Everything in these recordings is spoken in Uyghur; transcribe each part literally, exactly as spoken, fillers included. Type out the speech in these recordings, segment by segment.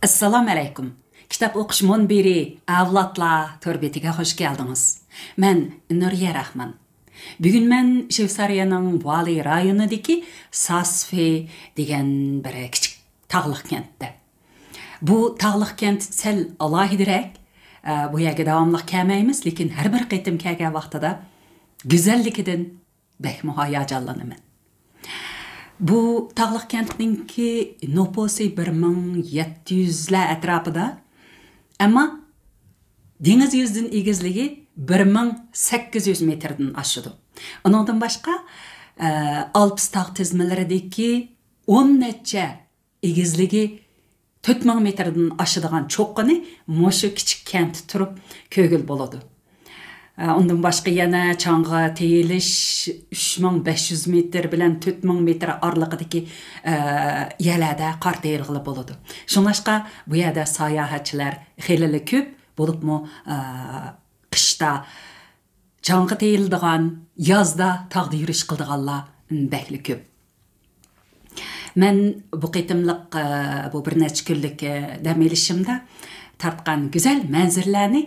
ئەسسالامۇ ئەلەيكۇم. كىتاب ئوقۇش مۇنبىرى ئەۋلادلار تور بېتىگە خۇش كەلدىڭىز. مەن نۇرىيە راخمان. بۈگۈن مەن شۋېتسارىيەنىڭ ۋالى رايونىدىكى ساسفې دېگەن بىر كىچىك تاغلىق كەنتتە. بۇ تاغلىق كەنت سەل ئالاھىدىرەك. ئە، بۇ يەرگە داۋاملىق كەلمەيمىز، لېكىن ھەر بىر قېتىم كەلگەن ۋاقتىدا گۈزەللىكىدىن بەكمۇ ھاياجانلىنىمەن. بۇ تاغلىق كەنتنىڭكى نوپۇسى بىر مىڭ يەتتە يۈزلەر ئەتراپىدا، ئەمما دېڭىز يۈزىدىن ئېگىزلىكى بىر مىڭ سەككىز يۈز مېتىردىن ئاشىدۇ. ئۇنىڭدىن باشقا، ئە، ئالپىس تاغ تىزمىلىرىدىكى ئون نەچچە ئېگىزلىكى تۆت مىڭ مېتىردىن ئاشىدىغان چوققىنى مۇشۇ كىچىك كەنتتە تۇرۇپ كۆرگىلى بولىدۇ. ئە، ئۇندىن باشقا يەنە چاڭغا تېيىلىش ئۈچ مىڭ بەش يۈز مېتىر بىلەن تۆت مىڭ مېتىر ئارىلىقىدىكى، ئە، يەرلەردە قار تېيىلغىلى بولىدۇ. شۇڭلاشقا بۇ يەردە ساياھەتچىلەر خېلىلا كۆپ، بولۇپمۇ، ئە، قىشتا چاڭغا تېيىلىدىغان، يازدا تاغدا يۈرۈش قىلىدىغانلار بەكلا كۆپ. مەن بۇ قېتىملىق، ئە، بۇ بىر نەچچە كۈنلۈك، ئە، دەم ئېلىشىمدا تارتقان گۈزەل مەنزىرىلەرنى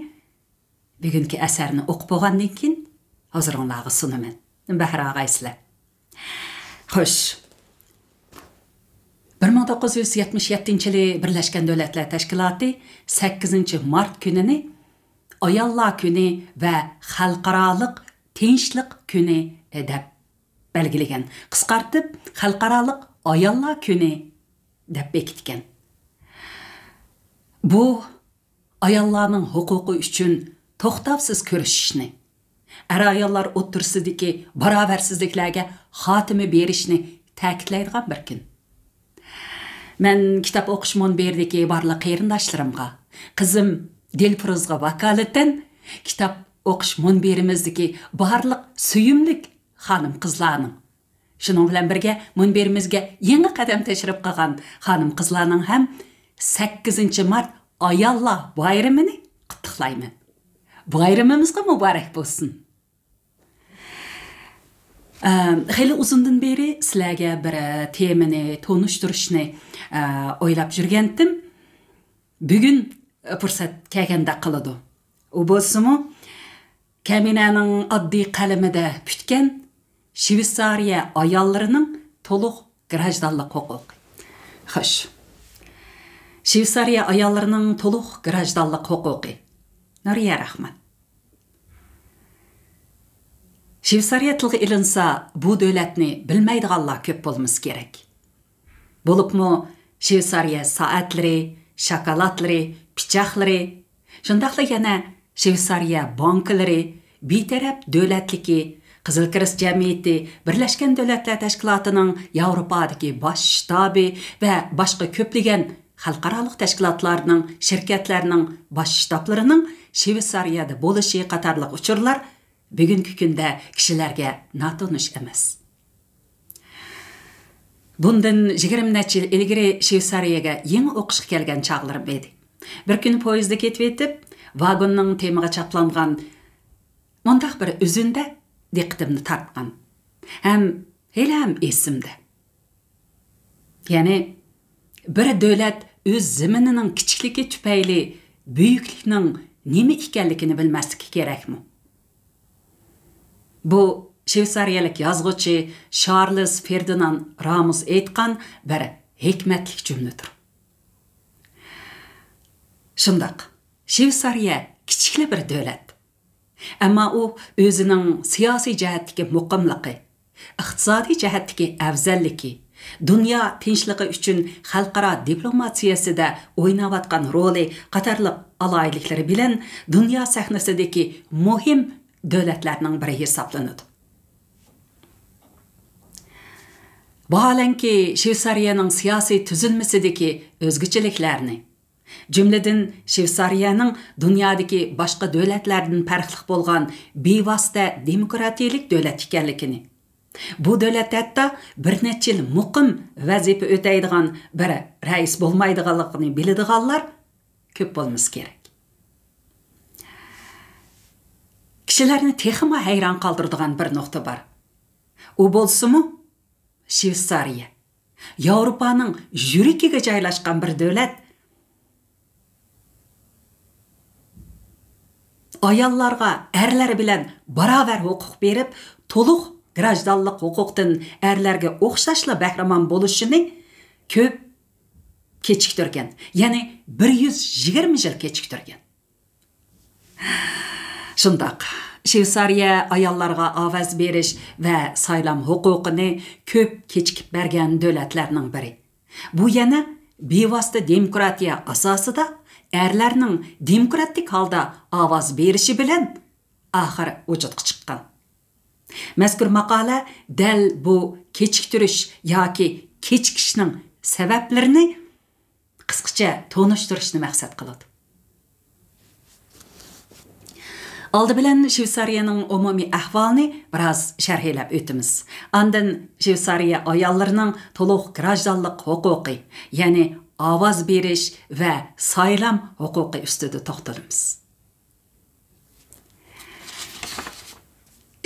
بۈگۈنكى ئەسەرنى ئوقۇپ بولغاندىن كېيىن ھۇزۇرۇڭلارغا سۇنىمەن. بەھر ئاغايسىلەر. خوش. بىر مىڭ توققۇز يۈز يەتمىش يەتتىنچى يىلى بىرلەشكەن دۆلەتلەر تەشكىلاتى سەككىزىنچى مارت كۈنىنى ئاياللار كۈنى ۋە خەلقئارالىق تىنچلىق كۈنى دەپ بەلگىلىگەن. قىسقارتىپ، خەلقئارالىق ئاياللار كۈنى دەپ بېكىتكەن. بۇ ئاياللارنىڭ ھوقۇقى ئۈچۈن توختاۋسىز كۈرىشىشنى، ئەر-ئاياللار ئوتتۇرىسىدىكى باراۋەرسىزلىكلەرگە خاتىمە بېرىشنى تەكىتلەيدىغان بىر كۈن. مەن كىتاب ئوقۇش مۇنبىرىدىكى بارلىق قېرىنداشلىرىمغا، قىزىم دىلپۇرۇزغا ۋاكالىتەن كىتاب ئوقۇش مۇنبىرىمىزدىكى بارلىق سۆيۈملۈك خانىم-قىزلارنىڭ، شۇنىڭ بىلەن بىرگە مۇنبىرىمىزگە يېڭى قەدەم تەشرىپ قىلغان خانىم-قىزلارنىڭ ھەم سەككىزىنچى مارت ئاياللار بايرىمىنى قۇتلۇقلايمەن. بايرىمىمىزغا مۇبارەك بولسۇن! ئەم، خېلى ئۇزۇندىن بېرى سىلەرگە بىر، ئە، تېمىنى تونۇشتۇرۇشنى، ئە، ئويلاپ يۈرگەنتىم. بۈگۈن، ئە، پۇرسەت كەلگەندەك قىلىدۇ. ئۇ بولسىمۇ، كەمىنەنىڭ ئاددىي قەلىمىدە پۈتكەن شۋېتسارىيە ئاياللىرىنىڭ تولۇق گراژدانلىق ھوقۇقى. خوش. شۋېتسارىيە ئاياللىرىنىڭ تولۇق گراژدانلىق ھوقۇقى. نۇرىيە راخمان. شۋېتسارىيە تىلغا ئېلىنسا، بۇ دۆلەتنى بىلمەيدىغانلار كۆپ بولمىسا كېرەك. بولۇپمۇ شۋېتسارىيە سائەتلىرى، شاكالاتلىرى، پىچاقلىرى، شۇنداقلا يەنە شۋېتسارىيە بانكىلىرى، بىتەرەپ دۆلەتلىكى، قىزىل كىرېست جەمئىيىتى، بىرلەشكەن دۆلەتلەر تەشكىلاتىنىڭ ياۋروپادىكى باش شتابى ۋە باشقا كۆپلىگەن خەلقئارالىق تەشكىلاتلارنىڭ، شىركەتلەرنىڭ باش شتابلىرىنىڭ شۋېتسارىيەدە بولۇشى قاتارلىق ئۇچۇرلار بۈگۈنكى كۈندە كىشىلەرگە ناتونۇش ئەمەس. بۇندىن يىگىرمە نەچچە يىل ئىلگىرى شۋېتسارىيەگە يېڭى ئوقۇشقا كەلگەن چاغلىرىم ئىدى. بىر كۈنى پويىزدا كېتىۋېتىپ، ۋاگوننىڭ تېمىغا چاپلانغان مۇنداق بىر ئۈزۈندە دىققىتىمنى تارتقان. ھەم ھېلىھەم ئېسىمدە. يەنى، بىر دۆلەت ئۆز زېمىنىنىڭ كىچىكلىكى تۈپەيلى بۈيۈكلۈكنىڭ نېمە ئىكەنلىكىنى بىلمەسلىكى كېرەكمۇ؟ بۇ شۋېتسارىيەلىك يازغۇچى شارلىز فېردىناند راموس ئېيتقان بىر ھېكمەتلىك جۈملىدۇر. شۇنداق، شۋېتسارىيە كىچىكلا بىر دۆلەت. ئەمما ئۇ ئۆزىنىڭ سىياسىي جەھەتتىكى مۇقىملىقى، ئىقتىسادىي جەھەتتىكى ئەۋزەللىكى، دۇنيا تىنچلىقى ئۈچۈن خەلقئارا دىپلوماتىيەسىدە ئويناۋاتقان رولى قاتارلىق ئالاھىدىلىكلىرى بىلەن دۇنيا سەھنىسىدىكى مۇھىم دۆلەتلەرنىڭ بىرى ھېسابلىنىدۇ. ۋاھالەنكى، شۋېتسارىيەنىڭ سىياسىي تۈزۈلمىسىدىكى ئۆزگىچىلىكلەرنى، جۈملىدىن، شۋېتسارىيەنىڭ دۇنيادىكى باشقا دۆلەتلەردىن پەرقلىق بولغان بىۋاسىتە دېموكراتىيەلىك دۆلەت ئىكەنلىكىنى، بۇ دۆلەتتە ھەتتا بىر نەچچە يىل مۇقىم ۋەزىپە ئۆتەيدىغان بىر رەئىس بولمايدىغانلىقىنى بىلىدىغانلار كۆپ بولمىسا كېرەك. كىشىلەرنى تېخىمۇ ھەيران قالدۇرىدىغان بىر نۇقتا بار. ئۇ بولسىمۇ، شۋېتسارىيە. ياۋروپانىڭ يۈرىكىگە جايلاشقان بىر دۆلەت، ئاياللارغا ئەرلەر بىلەن باراۋەر ھوقۇق بېرىپ، تولۇق گراژدانلىق ھوقۇقتىن ئەرلەرگە ئوخشاشلا بەھرىمەن بولۇشىنى كۆپ كېچىكتۈرگەن، يەنى بىر يۈز يىگىرمە يىل كېچىكتۈرگەن. شۇنداق، شۋېتسارىيە ئاياللارغا ئاۋاز بېرىش ۋە سايلام ھوقۇقىنى كۆپ كېچىكىپ بەرگەن دۆلەتلەرنىڭ بىرى. بۇ يەنە بىۋاسىتە دېموكراتىيە ئاساسىدا ئەرلەرنىڭ دېموكراتىك ھالدا ئاۋاز بېرىشى بىلەن ئاخىر ۋۇجۇدقا چىققان. مەزكۇر ماقالە دەل بۇ كېچىكتۈرۈش ياكى كېچىكىشنىڭ سەۋەبلىرىنى قىسقىچە تونۇشتۇرۇشنى مەقسەت قىلىدۇ. ئالدى بىلەن شۋېتسارىيەنىڭ ئومۇمىي ئەھۋالىنى بىراز شەرھلەپ ئۆتىمىز. ئاندىن شۋېتسارىيە ئاياللىرىنىڭ تولۇق گراژدانلىق ھوقۇقى، يەنى ئاۋاز بېرىش ۋە سايلام ھوقۇقى ئۈستىدە توختىلىمىز.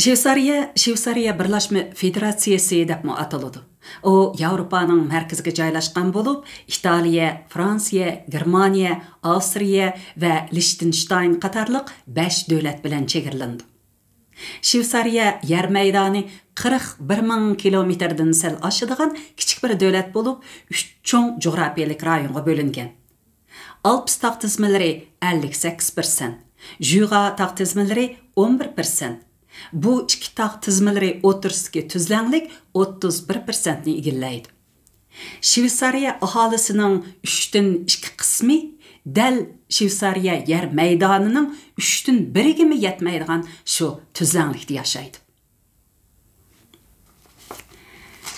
شۋېتسارىيە، شۋېتسارىيە بىرلەشمە فېدېراتسىيەسى دەپمۇ ئاتىلىدۇ. ئۇ ياۋروپانىڭ مەركىزىگە جايلاشقان بولۇپ، ئىتالىيە، فرانسىيە، گېرمانىيە، ئاۋسترىيە ۋە لىشتېنشتاين قاتارلىق بەش دۆلەت بىلەن چېگرىلىنىدۇ. شۋېتسارىيە يەر مەيدانى قىرىق بىر مىڭ كىلومېتىردىن سەل ئاشىدىغان كىچىك بىر دۆلەت بولۇپ، ئۈچ چوڭ جۇغراپىيەلىك رايونغا بۆلۈنگەن. ئالپىس تاغ تىزمىلىرى ئەللىك سەككىز پىرسەنت، جۈگا تاغ تىزمىلىرى ئون بىر پىرسەنت. بۇ ئىككى تاغ تىزمىلىرى ئوتتۇرىسىدىكى تۈزلەڭلىك ئوتتۇز بىر پىرسەنتنى ئىگىلەيدۇ. شۋېتسارىيە ئاھالىسىنىڭ ئۈچتىن ئىككى قىسمى دەل شۋېتسارىيە يەر مەيدانىنىڭ ئۈچتىن بىرىگىمۇ يەتمەيدىغان شۇ تۈزلەڭلىكتە ياشايدۇ.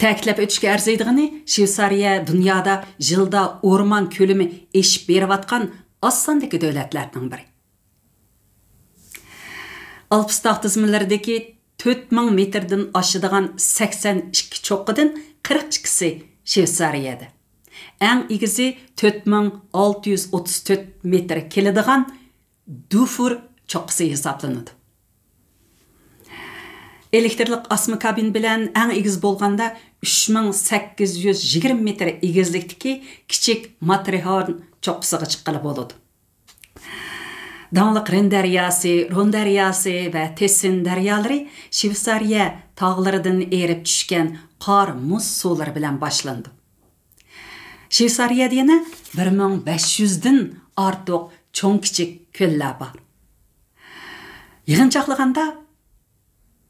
تەكىتلەپ ئۆتۈشكە ئەرزىيدىغىنى، شۋېتسارىيە دۇنيادا يىلدا ئورمان كۆلىمى ئېشىپ بېرىۋاتقان ئاز ساندىكى دۆلەتلەرنىڭ بىرى. ئالپىس تاغ تىزمىلىرىدىكى تۆت مىڭ مېتىردىن ئاشىدىغان سەكسەن ئىككى چوققىدىن قىرىق ئىككىسى شۋېتسارىيەدە. ئەڭ ئېگىزى تۆت مىڭ ئالتە يۈز ئوتتۇز تۆت مېتىر كېلىدىغان دۇفۇر چوققىسى ھېسابلىنىدۇ. ئېلېكتىرلىق ئاسما كابىن بىلەن ئەڭ ئېگىز بولغاندا ئۈچ مىڭ سەككىز يۈز يىگىرمە مېتىر ئېگىزلىكتىكى كىچىك ماترېھورن چوققىسىغا چىققىلى بولىدۇ. داڭلىق رىن دەرياسى، رون دەرياسى ۋە تېسسىن دەريالىرى شۋېتسارىيە تاغلىرىدىن ئېرىپ چۈشكەن قار، مۇز سۇلىرى بىلەن باشلىنىدۇ. شۋېتسارىيەدە يەنە بىر مىڭ بەش يۈزدىن ئارتۇق چوڭ-كىچىك كۆللەر بار. يىغىنچاقلىغاندا،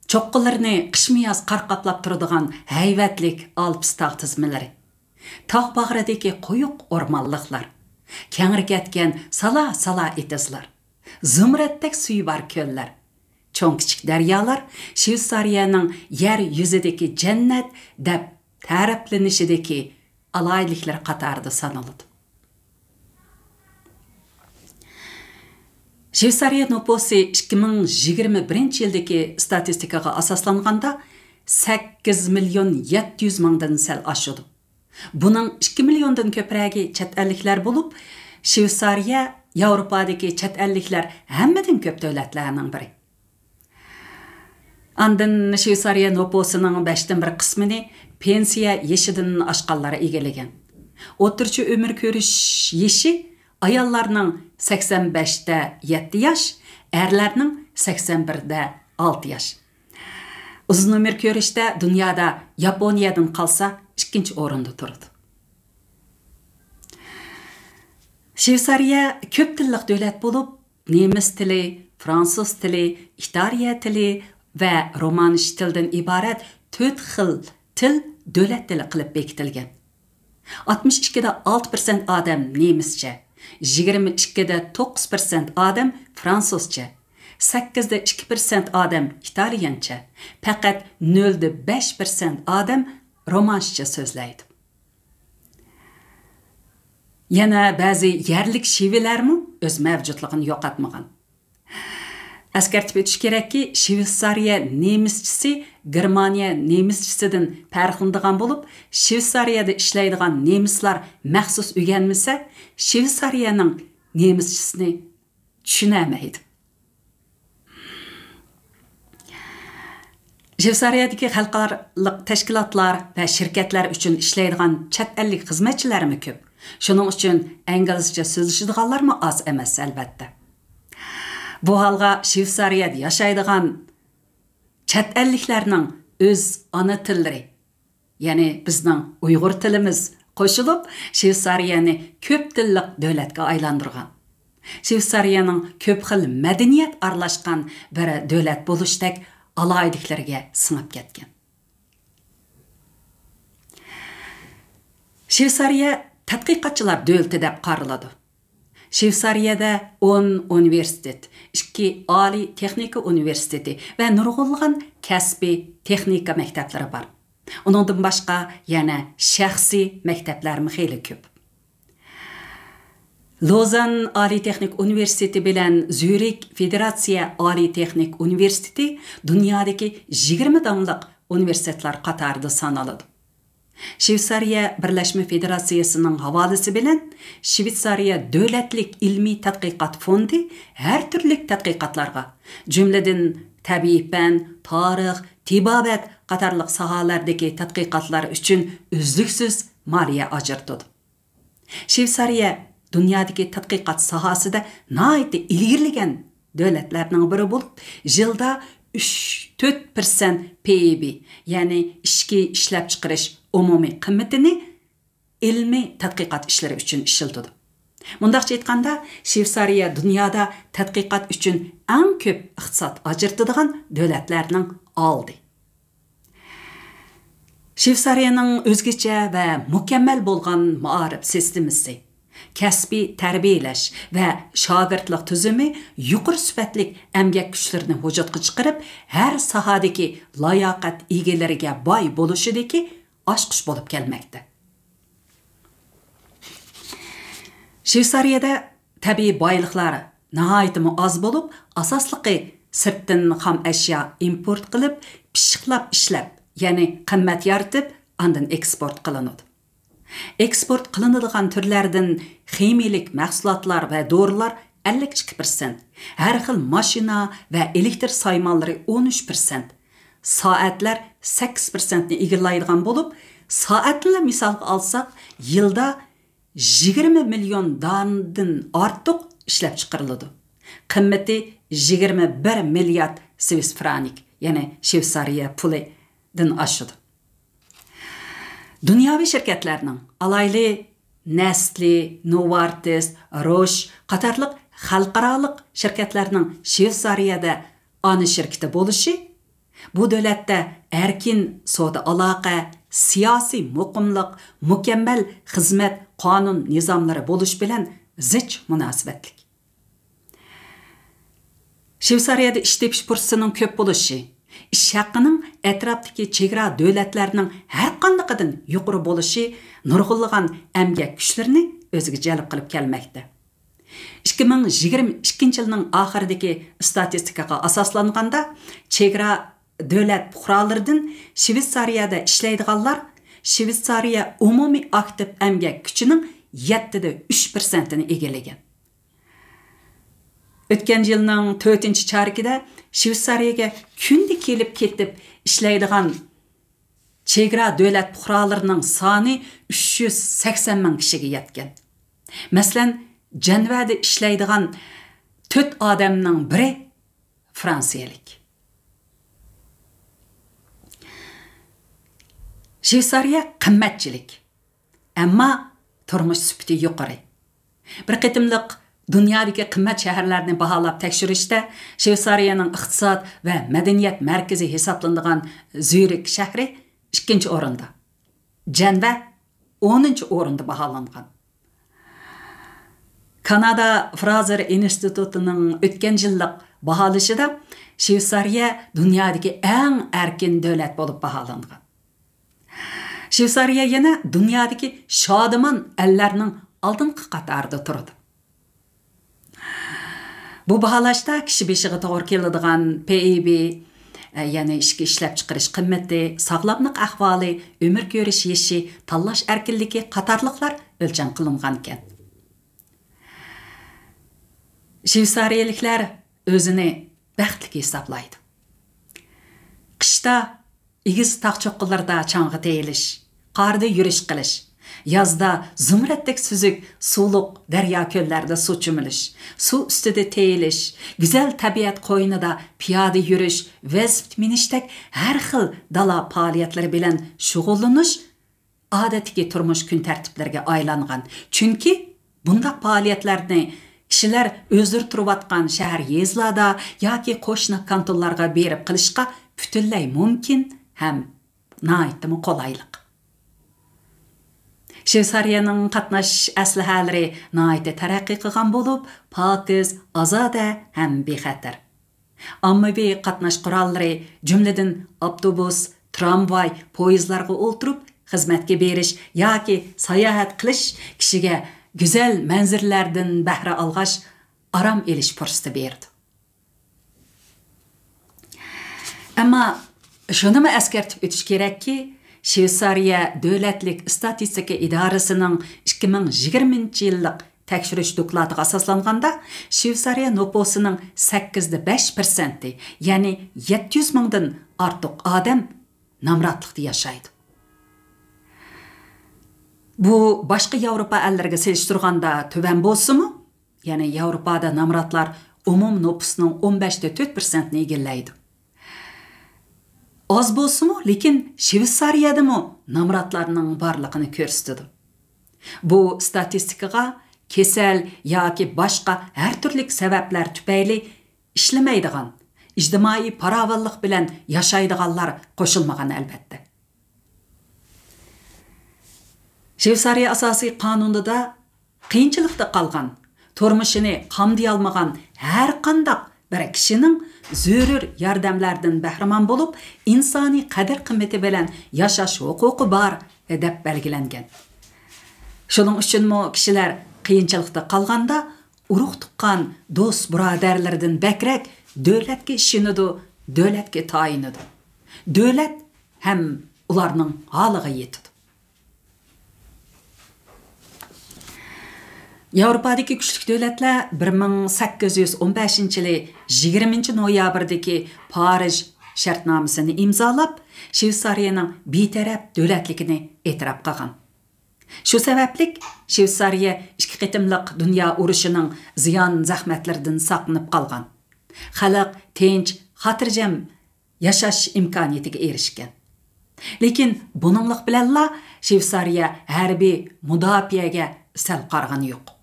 چوققىلىرىنى قىشمۇ ياز قار قاپلاپ تۇرىدىغان ھەيۋەتلىك ئالپىس تاغ تىزمىلىرى، تاغ باغرىدىكى قويۇق ئورمانلىقلار، كەڭرى كەتكەن سالا-سالا ئېتىزلار، زۇمرەتتەك سۈيى بار كۆللەر، چوڭ-كىچىك دەريالار شۋېتسارىيەنىڭ يەر يۈزىدىكى جەننەت دەپ تەرىپلىنىشىدىكى ئالاھىدىلىكلىرى قاتارىدا سانىلىدۇ. شۋېتسارىيە نوپۇسى ئىككى مىڭ يىگىرمە بىرىنچى يىلدىكى ئىستاتىستىكىغا ئاساسلانغاندا، سەككىز مىليون يەتتە يۈز مىڭدىن سەل ئاشىدۇ. بۇنىڭ ئىككى مىليوندىن كۆپرەكى چەت ئەللىكلەر بولۇپ، شۋېتسارىيە ياۋروپادىكى چەت ئەللىكلەر ھەممىدىن كۆپ دۆلەتلەرنىڭ بىرى. ئاندىن شۋېتسارىيە نوپۇسىنىڭ بەشتىن بىر قىسمىنى پېنسىيە يېشىدىن ئاشقانلار ئىگىلىگەن. ئوتتۇرىچە ئۆمۈر كۆرۈش يېشى ئاياللارنىڭ سەكسەن بەشتە يەتتە ياش، ئەرلەرنىڭ سەكسەن بىردە ئالتە ياش. ئۇزۇن ئۆمۈر كۆرۈشتە دۇنيادا ياپونىيەدىن قالسا ئىككىنچى ئورۇندا تۇرىدۇ. شۋېتسارىيە كۆپ تىللىق دۆلەت بولۇپ، نېمىس تىلى، فرانسۇز تىلى، ئىتالىيە تىلى ۋە رومانش تىلىدىن ئىبارەت تۆت خىل تىل دۆلەت تىلى قىلىپ بېكىتىلگەن. ئاتمىش ئىككىدە ئالتە پىرسەنت ئادەم نېمىسچە، يىگىرمە ئىككىدە توققۇز پىرسەنت ئادەم فرانسۇزچە، سەككىزدە ئىككى پىرسەنت ئادەم ئىتالىيەنچە، پەقەت نۆلدە بەش پىرسەنت ئادەم رومانشچە سۆزلەيدۇ. يەنە بەزى يەرلىك شېۋىلەرمۇ ئۆز مەۋجۇتلۇقىنى يوقاتمىغان. ئەسكەرتىپ ئۆتۈش كېرەككى، شۋېتسارىيە نېمىسچىسى گېرمانىيە نېمىسچىسىدىن پەرقلىنىدىغان بولۇپ، شۋېتسارىيەدە ئىشلەيدىغان نېمىسلار مەخسۇس ئۆگەنمىسە، شۋېتسارىيەنىڭ نېمىسچىسىنى چۈشىنەلمەيدۇ. شۋېتسارىيەدىكى خەلقئارالىق تەشكىلاتلار ۋە شىركەتلەر ئۈچۈن ئىشلەيدىغان چەت ئەللىك خىزمەتچىلەرمۇ كۆپ. شۇنىڭ ئۈچۈن ئىنگلىزچە سۆزلىشىدىغانلارمۇ ئاز ئەمەس، ئەلۋەتتە. بۇ ھالغا شۋېتسارىيەدە ياشايدىغان چەت ئەللىكلەرنىڭ ئۆز ئانا تىللىرى، يەنى بىزنىڭ ئۇيغۇر تىلىمىز قوشۇلۇپ، شۋېتسارىيەنى كۆپ تىللىق دۆلەتكە ئايلاندۇرغان. شۋېتسارىيەنىڭ كۆپ خىل مەدەنىيەت ئارىلاشقان بىر دۆلەت بولۇشتەك ئالاھىدىلىكلىرىگە سىڭىپ كەتكەن. شۋېتسارىيە تەتقىقاتچىلار دۆلىتى دەپ قارىلىدۇ. شۋېتسارىيەدە ئون ئۇنىۋېرسىتېت، ئىككى ئالىي تېخنىكا ئۇنىۋېرسىتېتى ۋە نۇرغۇنلىغان كەسپىي تېخنىكا مەكتەپلىرى بار. ئۇنىڭدىن باشقا يەنە شەخسىي مەكتەپلەرمۇ خېلى كۆپ. لوزان ئالىي تېخنىك ئۇنىۋېرسىتېتى بىلەن زۈرىك فېدېراتسىيە ئالىي تېخنىك ئۇنىۋېرسىتېتى دۇنيادىكى يىگىرمە داڭلىق ئۇنىۋېرسىتېتلار قاتارىدا سانىلىدۇ. شۋېتسارىيە بىرلەشمە فېدېراتسىيەسىنىڭ ھاۋالىسى بىلەن، شۋېتسارىيە دۆلەتلىك ئىلمىي تەتقىقات فوندى ھەر تۈرلۈك تەتقىقاتلارغا، جۈملىدىن تەبىئىي پەن، تارىخ، تېبابەت قاتارلىق ساھەلەردىكى تەتقىقاتلار ئۈچۈن ئۈزلۈكسىز مالىيە ئاجرىتىدۇ. شۋېتسارىيە دۇنيادىكى تەتقىقات ساھەسىدە ناھايىتى ئىلگىرىلىگەن دۆلەتلەرنىڭ بىرى بولۇپ، يىلدا ئۈچ تۆت پىرسەنت پى ئى بى، يەنى ئىچكى ئىشلەپچىقىرىش ئومۇمىي قىممىتىنى ئىلمىي تەتقىقات ئىشلىرى ئۈچۈن ئىشلىتىدۇ. مۇنداقچە ئېيتقاندا، شۋېتسارىيە دۇنيادا تەتقىقات ئۈچۈن ئەڭ كۆپ ئىقتىساد ئاجرىتىدىغان دۆلەتلەرنىڭ ئالدى. شۋېتسارىيەنىڭ ئۆزگىچە ۋە مۇكەممەل بولغان مائارىپ سىستېمىسى، كەسپىي تەربىيەلەش ۋە شاگىرتلىق تۈزۈمى يۇقىرى سۈپەتلىك ئەمگەك كۈچلىرىنى ۋۇجۇدقا چىقىرىپ، ھەر ساھەدىكى لاياقەت ئىگىلىرىگە باي بولۇشىدىكى ئاچقۇچ بولۇپ كەلمەكتە. شۋېتسارىيەدە تەبىئىي بايلىقلار ناھايىتىمۇ ئاز بولۇپ، ئاساسلىقى سىرتتىن خام ئەشيا ئىمپورت قىلىپ، پىششىقلاپ ئىشلەپ، يەنى قىممەت يارىتىپ، ئاندىن ئېكسپورت قىلىنىدۇ. ئېكسپورت قىلىنىدىغان تۈرلەردىن خىمىيىلىك مەھسۇلاتلار ۋە دورىلار ئەللىك ئىككى پىرسەنت، ھەر خىل ماشىنا ۋە ئېلېكتر سايمانلىرى ئون ئۈچ پىرسەنت، سائەتلەر سەككىز پىرسەنتنى ئىگىلەيدىغان بولۇپ، سائەتنىلا مىسالغا ئالساق، يىلدا يىگىرمە مىليون دانىدىن ئارتۇق ئىشلەپچىقىرىلىدۇ. قىممىتى يىگىرمە بىر مىليارد سۋىس فرانك، يەنى شۋېتسارىيە پۇلىدىن ئاشىدۇ. دۇنياۋى شىركەتلەرنىڭ، ئالايلى، نەسلى، نوۋارتىس، روش قاتارلىق خەلقئارالىق شىركەتلەرنىڭ شۋېتسارىيەدە ئانا شىركىتى بولۇشى، بۇ دۆلەتتە ئەركىن سودا ئالاقە، سىياسىي مۇقىملىق، مۇكەممەل خىزمەت قانۇن نىزاملىرى بولۇش بىلەن زىچ مۇناسىۋەتلىك. شۋېتسارىيەدە ئىش تېپىش پۇرسىتىنىڭ كۆپ بولۇشى، ئىش ھەققىنىڭ ئەتراپتىكى چېگرا دۆلەتلەرنىڭ ھەرقاندىقىدىن يۇقىرى بولۇشى نۇرغۇنلىغان ئەمگەك كۈچلىرىنى ئۆزىگە جەلپ قىلىپ كەلمەكتە. ئىككى مىڭ يىگىرمە ئىككىنچى يىلنىڭ ئاخىرىدىكى ئىستاتىستىكىغا ئاساسلانغاندا، چېگرا دۆلەت پۇقرالىرىدىن شۋېتسارىيەدە ئىشلەيدىغانلار شۋېتسارىيە ئومۇمىي ئاكتىپ ئەمگەك كۈچىنىڭ يەتتىدە ئۈچ پىرسەنتىنى ئىگىلىگەن. ئۆتكەن يىلنىڭ تۆتىنچى چارىكىدە شۋېتسارىيەگە كۈندە كېلىپ كېتىپ ئىشلەيدىغان چېگرا دۆلەت پۇقرالىرىنىڭ سانى ئۈچ يۈز سەكسەن مىڭ كىشىگە يەتكەن. مەسىلەن، جەنۋەدە ئىشلەيدىغان تۆت ئادەمنىڭ بىرى فرانسىيەلىك. شۋېتسارىيە قىممەتچىلىك، ئەمما تۇرمۇش سۈپىتى يۇقىرى. بىر قېتىملىق دۇنيادىكى قىممەت شەھەرلەرنى باھالاپ تەكشۈرۈشتە، شۋېتسارىيەنىڭ ئىقتىساد ۋە مەدەنىيەت مەركىزى ھېسابلىنىدىغان زۈرىك شەھىرى ئىككىنچى ئورۇندا، جەنۋە ئونىنچى ئورۇندا باھالانغان. كانادا فرازېر ئىنستىتۇتىنىڭ ئۆتكەن يىللىق باھالىشىدا شۋېتسارىيە دۇنيادىكى ئەڭ ئەركىن دۆلەت بولۇپ باھالانغان. شۋېتسارىيە يەنە دۇنيادىكى شادىمان ئەللەرنىڭ ئالدىنقى قاتارىدا تۇرىدۇ. بۇ باھالاشتا كىشى بېشىغا توغرا كېلىدىغان پى ئى بى، يەنى ئىچكى ئىشلەپچىقىرىش قىممىتى، ساغلاملىق ئەھۋالى، ئۆمۈر كۆرۈش يېشى، تاللاش ئەركىنلىكى قاتارلىقلار ئۆلچەم قىلىنغانىكەن. شۋېتسارىيەلىكلەر ئۆزىنى بەختلىك ھېسابلايدۇ. قىشتا ئېگىز تاغ چوققىلىرىدا چاڭغا تېيىلىش، قاردا يۈرۈش قىلىش، يازدا زۇمرەتتەك سۈزۈك سۇلۇق دەريا-كۆللەردە سۇ چۆمۈلۈش، سۇ ئۈستىدە تېيىلىش، گۈزەل تەبىئەت قوينىدا پىيادە يۈرۈش، ۋېلىسىپىت مىنىشتەك ھەر خىل دالا پائالىيەتلىرى بىلەن شۇغۇللىنىش ئادەتتىكى تۇرمۇش كۈن تەرتىپلىرىگە ئايلانغان. چۈنكى بۇنداق پائالىيەتلەرنى كىشىلەر ئۆزلىرى تۇرۇۋاتقان شەھەر، يېزىلاردا ياكى قوشنا كانتونلارغا بېرىپ قىلىشقا پۈتۈنلەي مۇمكىن ھەم ناھايىتىمۇ قولايلىق. شۋېتسارىيەنىڭ قاتناش ئەسلىھەلىرى ناھايىتى تەرەققىي قىلغان بولۇپ، پاكىز، ئازادە ھەم بىخەتەر. ئاممىۋى قاتناش قوراللىرى، جۈملىدىن ئاپتوبۇس، ترامۋاي، پويىزلارغا ئولتۇرۇپ خىزمەتكە بېرىش ياكى ساياھەت قىلىش كىشىگە گۈزەل مەنزىرىلەردىن بەھرە ئالغاچ، ئارام ئېلىش پۇرسىتى بېرىدۇ. ئەمما شۇنىمۇ ئەسكەرتىپ ئۆتۈش كېرەككى، شۋېتسارىيە دۆلەتلىك ئىستاتىستىكا ئىدارىسىنىڭ ئىككى مىڭ يىگىرمىنچى يىللىق تەكشۈرۈش دوكلاتىغا ئاساسلانغاندا، شۋېتسارىيە نوپۇسىنىڭ سەككىزدە بەش پىرسەنتى، يەنى يەتتە يۈز مىڭدىن ئارتۇق ئادەم نامراتلىقتا ياشايدۇ. بۇ باشقا ياۋروپا ئەللىرىگە سېلىشتۇرغاندا تۆۋەن بولسىمۇ، يەنى ياۋروپادا نامراتلار ئومۇم نوپۇسنىڭ ئون بەشتە تۆت پىرسەنتىنى ئىگىلەيدۇ. ئاز بولسىمۇ، لېكىن شۋېتسارىيەدىمۇ نامراتلارنىڭ بارلىقىنى كۆرسىتىدۇ. بۇ ئىستاتىستىكىغا كېسەل ياكى باشقا ھەر تۈرلۈك سەۋەبلەر تۈپەيلى ئىشلىمەيدىغان، ئىجتىمائىي پاراۋانلىق بىلەن ياشايدىغانلار قوشۇلمىغان، ئەلۋەتتە. شۋېتسارىيە ئاساسىي قانۇنىدا قىيىنچىلىقتا قالغان، تۇرمۇشىنى قامدىيالمىغان ھەر قانداق بىر كىشىنىڭ زۆرۈر ياردەملەردىن بەھرىمەن بولۇپ، ئىنسانىي قەدىر-قىممىتى بىلەن ياشاش ھوقۇقى بار، دەپ بەلگىلەنگەن. شۇنىڭ ئۈچۈنمۇ كىشىلەر قىيىنچىلىقتا قالغاندا، ئۇرۇق-تۇغقان، دوست-بۇرادەرلىرىدىن بەكرەك دۆلەتكە ئىشىنىدۇ، دۆلەتكە تايىنىدۇ. دۆلەت ھەم ئۇلارنىڭ ھالىغا يېتىدۇ. ياۋروپادىكى كۈچلۈك دۆلەتلەر بىر مىڭ سەككىز يۈز ئون بەشىنچى يىلى يىگىرمىنچى نويابىردىكى پارىژ شەرتنامىسىنى ئىمزالاپ، شۋېتسارىيەنىڭ بىتەرەپ دۆلەتلىكىنى ئېتىراپ قىلغان. شۇ سەۋەبلىك شۋېتسارىيە ئىككى قېتىملىق دۇنيا ئۇرۇشىنىڭ زىيان-زەخمەتلىرىدىن ساقلىنىپ قالغان. خەلق تىنچ، خاتىرجەم ياشاش ئىمكانىيىتىگە ئېرىشكەن. لېكىن بۇنىڭلىق بىلەنلا شۋېتسارىيە ھەربىي مۇداپىئەگە سەل قارىغىنى يوق.